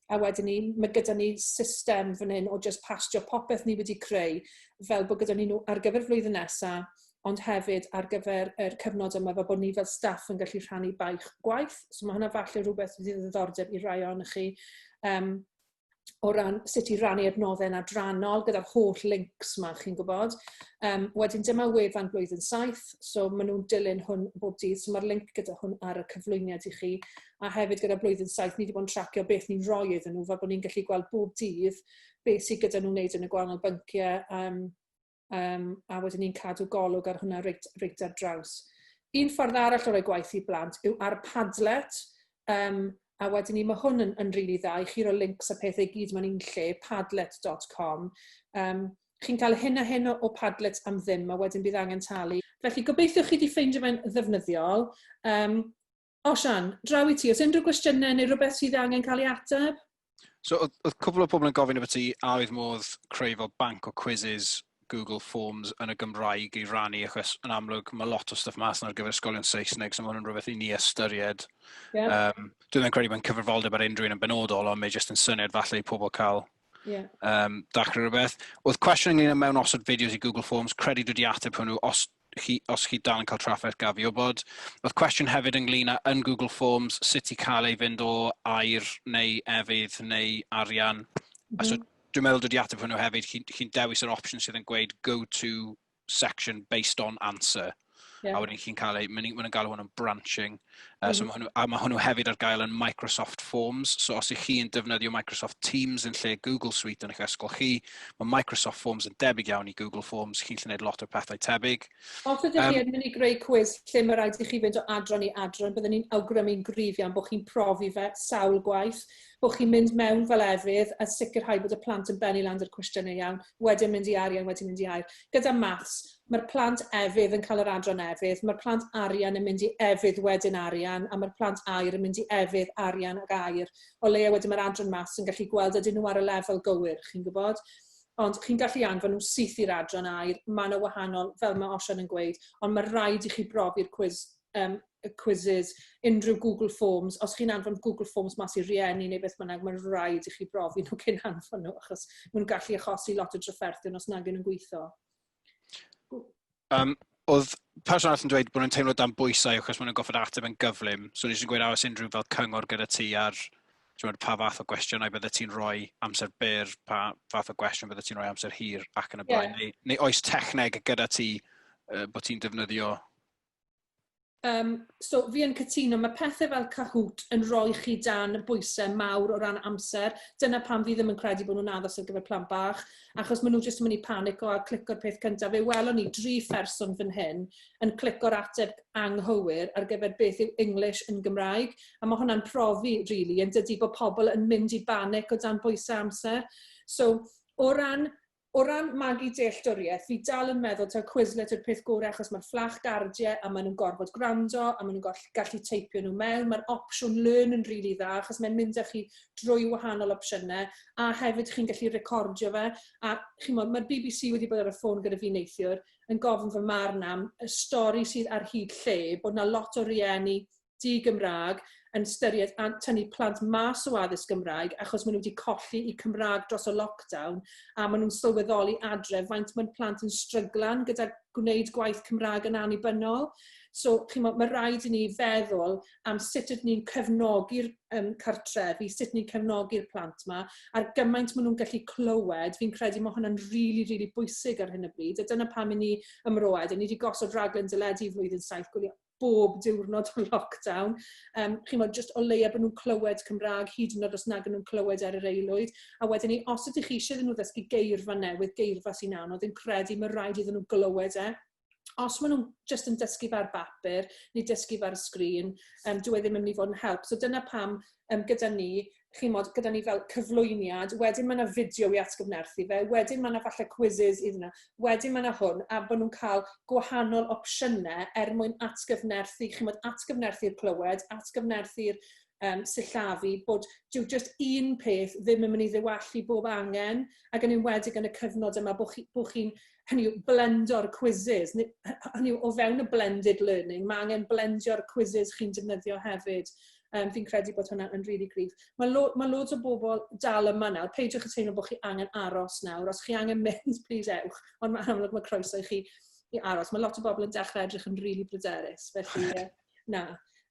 a wedyn ni, mae gyda ni system fan hyn o jyst pastio popeth ni wedi creu, fel bod gyda ni nhw ar gyfer flwyddyn nesaf, ond hefyd ar gyfer yr cyfnod yma, fel bod ni fel staff yn gallu rhannu baich gwaith. So mae hwnna falle rhywbeth sydd o ddiddordeb i rai ohonoch chi. O ran sut i rannu adnoddau yn adrannol gyda'r holl links 'ma, chi'n gwybod. Wedyn dyma wefan blwyddyn 7, so maen nhw'n dilyn hwn bob dydd, so mae'r link gyda hwn ar y cyflwyniad i chi. A hefyd gyda blwyddyn 7, ni wedi bod yn tracio beth ni'n rhoi iddyn nhw, fel bod ni'n gallu gweld bob dydd beth sydd gyda nhw'n wneud yn y gwahanol bynciau, a wedyn ni'n cadw golwg ar hwnna reit ar draws. Un ffordd arall o roi gwaith i blant yw ar Padlet, a wedyn ni, mae hwn yn really dda i chi roi links a pethau i gyd mewn un lle, padlet.com. Chi'n cael hyn a hyn o Padlets am ddim, a wedyn bydd angen talu. Felly gobeithio chi wedi ffeindio fe'n ddefnyddiol. Osian, draw i ti, oes unrhyw gwestiynau neu rhywbeth sydd angen cael ei ateb? So, oedd cwpl o bobl yn gofyn efo ti a oedd modd creu fel banc o quizzes Google Forms yn y Gymraeg i rannu, achos yn amlwg mae lot o stuff mas ar gyfer ysgolion Saesneg, so mae hwn yn rhywbeth i ni ystyried. Dwi ddim yn credu bod yn cyfrifoldeb ar unrhyw un yn benodol, ond mae jyst yn syniad falle i pobl cael dechrau rhywbeth. Oedd cwestiwn ynglyn â mewn osod fideos i Google Forms, credu dwi wedi ateb hwnnw, os chi dal yn cael trafferth, gaf fi wybod. Oedd cwestiwn hefyd ynglyn â yn Google Forms, sut i cael ei fynd o air neu efydd neu arian. A so dwi'n meddwl dwi wedi ateb hwnnw hefyd, chi'n chi dewis yr opsiwn sydd yn gweud "go to section based on answer". A wedyn chi'n cael ei, maen nhw'n galw hwn yn branching. So ma hwnnw, a mae hwnnw hefyd ar gael yn Microsoft Forms. So os ych chi'n defnyddio Microsoft Teams yn lle Google Suite yn eich ysgol chi, mae Microsoft Forms yn debyg iawn i Google Forms. Chi'n gallu gwneud lot o pethau tebyg. Os ydych chi yn mynd i greu cwis lle mae rhaid i chi fynd o adran i adran, byddwn ni'n awgrymu'n gryf iawn bod chi'n profi fe sawl gwaith, bod chi'n mynd mewn fel efydd a sicrhau bod y plant yn bennu lan 'da'r cwestiynau iawn, wedyn mynd i arian, wedyn mynd i aur. Gyda maths, mae'r plant efydd yn cael yr adran efydd, mae'r plant arian yn mynd i efydd wedyn arian, a mae'r plant aur yn mynd i efydd, arian ac aur. O leia wedyn mae'r adran maths yn gallu gweld ydyn nhw ar y lefel gywir, chi'n gwybod? Ond chi'n gallu anfon nhw syth i'r adran aur, mae yna wahanol, fel mae Osian yn gweud, ond mae rhaid i chi brofi'r quiz, y quizzes, unrhyw Google Forms. Os chi'n anfon Google Forms mas i rieni neu beth bynnag, mae'n rhaid i chi brofi nhw cyn anfon nhw, achos maen nhw'n gallu achosi lot o drafferthion os nag nhw'n gweithio. Oedd person arall yn dweud bod nhw'n teimlo dan bwysau achos maen nhw'n goffod ateb yn gyflym. So nes i'n gweud a oes unrhyw fel cyngor gyda ti ar, t'mod, pa fath o gwestiynau bydde ti'n rhoi amser byr, pa fath o gwestiwn bydde ti'n rhoi amser hir ac yn y blaen. Neu oes techneg gyda ti bod ti'n defnyddio? So fi yn cytuno, mae pethau fel Kahoot yn rhoi chi dan bwysau mawr o ran amser. Dyna pam fi ddim yn credu bod nhw'n addas ar gyfer plant bach, achos maen nhw jyst yn mynd i panico a clico'r peth cyntaf. Fe welon ni dri pherson fan hyn yn clico'r ateb anghywir ar gyfer beth yw English yn Gymraeg. A mae hwnna'n profi, really, yn dydy, bod pobl yn mynd i banic o dan bwysau amser. So, o ran magu dealltwriaeth, fi dal yn meddwl taw Quizlet yw'r peth gorau achos mae'r fflachgardiau a maen nhw'n gorfod gwrando a maen nhw'n gallu teipio nhw mewn. Mae'r opsiwn learn yn really dda achos mae'n mynd â chi drwy wahanol opsiynau a hefyd chi'n gallu recordio fe. A chi'n mae'r BBC wedi bod ar y ffôn gyda fi neithiwr yn gofyn fy marn am y stori sydd ar hyd lle, bod na lot o rieni di-Gymraeg yn ystyried tynnu plant mas o addysg Gymraeg achos maen nhw wedi colli i Cymraeg dros y lockdown a maen nhw'n sylweddoli adre faint mae'n plant yn stryglan gyda gwneud gwaith Cymraeg yn annibynnol. So, chi'n mae rhaid i ni feddwl am sut ydyn ni'n cefnogi'r cartrefi, sut ni'n cefnogi'r plant yma, a'r gymaint maen nhw'n gallu clywed, fi'n credu mae hwnna'n really, really bwysig ar hyn o bryd. A dyna pam i ni ymroed, a ni wedi gosod raglen deledu flwyddyn 7 gwylio bob diwrnod o lockdown. Chi'n meddwl, just o leia bod nhw'n clywed Cymraeg, hyd yn oed os nag nhw'n clywed ar yr aelwyd. A wedyn ni, os ydych chi eisiau iddyn nhw ddysgu geirfa newydd, geirfa sy'n anodd, yn credu mae rhaid iddyn nhw glywed e. Os maen nhw'n just yn dysgu fe ar bapur neu dysgu fe ar y sgrin, dyw e ddim yn mynd i fod yn help. So dyna pam gyda ni, chi'n mod, gyda ni fel cyflwyniad, wedyn mae yna fideo i atgyfnerthu fe, wedyn mae yna falle quizzes iddyn nhw, wedyn mae yna hwn, a bod nhw'n cael gwahanol opsiynau er mwyn atgyfnerthu, chi'n mod, atgyfnerthu'r clywed, atgyfnerthu'r sillafu, bod dyw just un peth ddim yn mynd i ddiwallu bob angen, ac yn enwedig yn y cyfnod yma bod chi'n, hynny yw, blendo'r quizzes, hynny yw, o fewn y blended learning, mae angen blendio'r quizzes chi'n defnyddio hefyd. Fi'n credu bod hwnna yn really gryf. Mae loads o bobl dal yma nawr. Peidiwch yn teimlo bod chi angen aros nawr. Os chi angen mynd, please ewch. Ond mae'n amlwg mae croeso i chi i aros. Mae lot o bobl yn dechrau edrych yn really bryderus. Felly, na.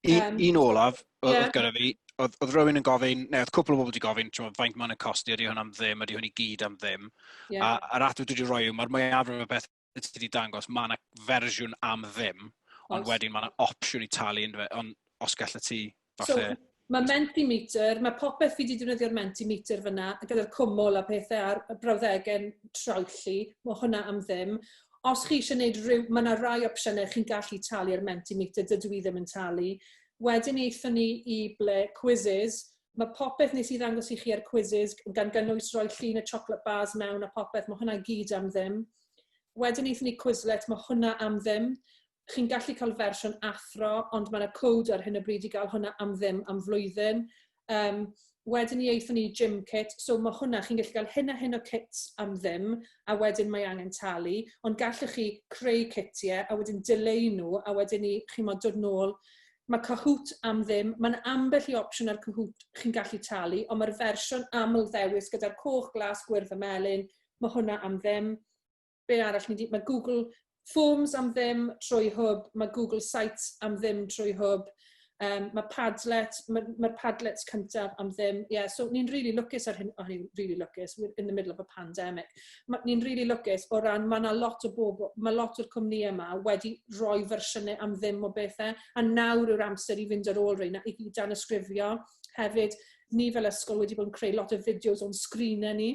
Un olaf, oedd gyda fi, oedd rhywun yn gofyn, neu oedd cwpl o bobl wedi gofyn, ti'n faint mae'n costi, ydy hwn am ddim, ydy hwn i gyd am ddim? A a'r ateb dwi wedi rhoi yw, mae'r mwyafrif o beth ti wedi dangos, mae yna fersiwn am ddim, ond wedyn mae yna opsiwn i talu, ond os gallet ti, falle. So, mae Mentimeter, mae popeth fi wedi defnyddio'r Mentimeter fyna, gyda'r cwmwl a pethau a'r brawddegau'n troelli, mae hwnna am ddim. Os chi eisiau gwneud rhyw, mae yna rai opsiynau chi'n gallu talu ar Mentimeter, dydw i ddim yn talu. Wedyn aethon ni i ble quizzes, mae popeth nes i ddangos i chi ar quizzes, gan gynnwys rhoi llun y chocolate bars mewn a popeth, mae hwnna gyd am ddim. Wedyn aethon ni Quizlet, mae hwnna am ddim. Chi'n gallu cael fersiwn athro, ond mae yna code ar hyn o bryd i gael hwnna am ddim am flwyddyn. Wedyn ni aethon ni Gymkit, so mae hwnna, chi'n gallu cael hyn a hyn o kits am ddim, a wedyn mae angen talu, ond gallwch chi creu kitiau, a wedyn dileu nhw, a wedyn ni, chi'n modd dod nôl. Mae Kahoot am ddim, mae'n ambell i opsiwn ar Kahoot chi'n gallu talu, ond mae'r fersiwn aml ddewis gyda'r coch, glas, gwyrdd a melyn, mae hwnna am ddim. Be arall ni di, mae Google Forms am ddim trwy Hwb, mae Google Sites am ddim trwy Hwb, mae Padlet, mae'r Padlets cyntaf am ddim. Yeah, so ni'n really lwcus ar hyn, oh, ni'n really lwcus, we're in the middle of a pandemic. Ni'n really lwcus o ran, mae yna lot o bobl, mae lot o'r cwmnïau yma wedi rhoi fersiynau am ddim o bethau, a nawr yw'r amser i fynd ar ôl rheina, i gyd danysgrifio. Hefyd, ni fel ysgol wedi bod yn creu lot o fideos o'n sgrinau ni,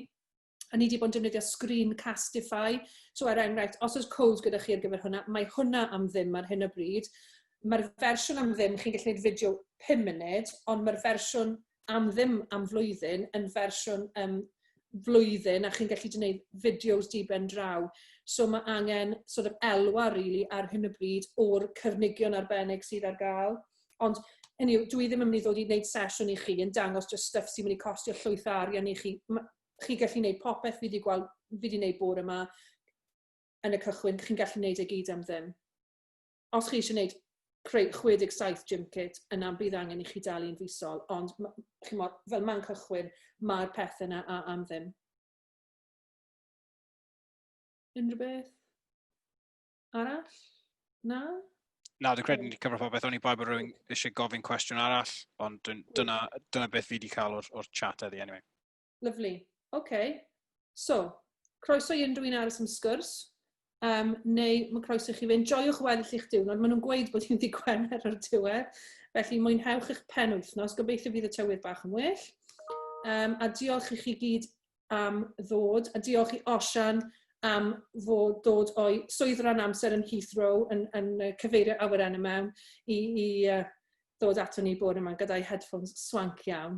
a ni wedi bod yn defnyddio Screencastify. So er enghraifft, os oes code gyda chi ar gyfer hwnna, mae hwnna am ddim ar hyn o bryd. Mae'r fersiwn am ddim, chi'n gallu gwneud fideo 5 munud, ond mae'r fersiwn am ddim am flwyddyn yn fersiwn flwyddyn a chi'n gallu gwneud fideos di ben draw. So mae angen sort of elwa really ar hyn o bryd o'r cyrnigion arbennig sydd ar gael. Ond hynny yw, dwi ddim yn mynd i ddod i wneud sesiwn i chi yn dangos just stuff sy'n mynd i costio llwyth o arian i chi. Chi gallu gwneud popeth fi wedi gweld, fi wedi gwneud bore yma yn y cychwyn, chi'n gallu gwneud e gyd am ddim. Os chi eisiau gwneud creu 67 gym kit, yna bydd angen i chi dalu'n fisol, ond chimod, fel man cychwyn, mae'r pethau yna am ddim. Unrhyw beth arall? Na? Na, dwi'n credu ni wedi cyfro popeth, o'n i bai bod rhywun eisiau gofyn cwestiwn arall, ond dyna beth fi wedi cael o'r chat heddi, anyway. Lovely. OK. So, croeso i unrhyw un aros am sgwrs. Neu mae croeso i chi fynd. Joiwch weddill eich diwrnod. Maen nhw'n gweud bod hi'n ddydd Gwener ar diwedd. Felly mwynhewch eich penwythnos. Gobeithio fydd y tywydd bach yn well. A diolch i chi gyd am ddod. A diolch i Osian am fod dod o'i swydd ran amser yn Heathrow yn cyfeirio awyren yma i ddod ato ni bore yma gyda'i headphones swank iawn.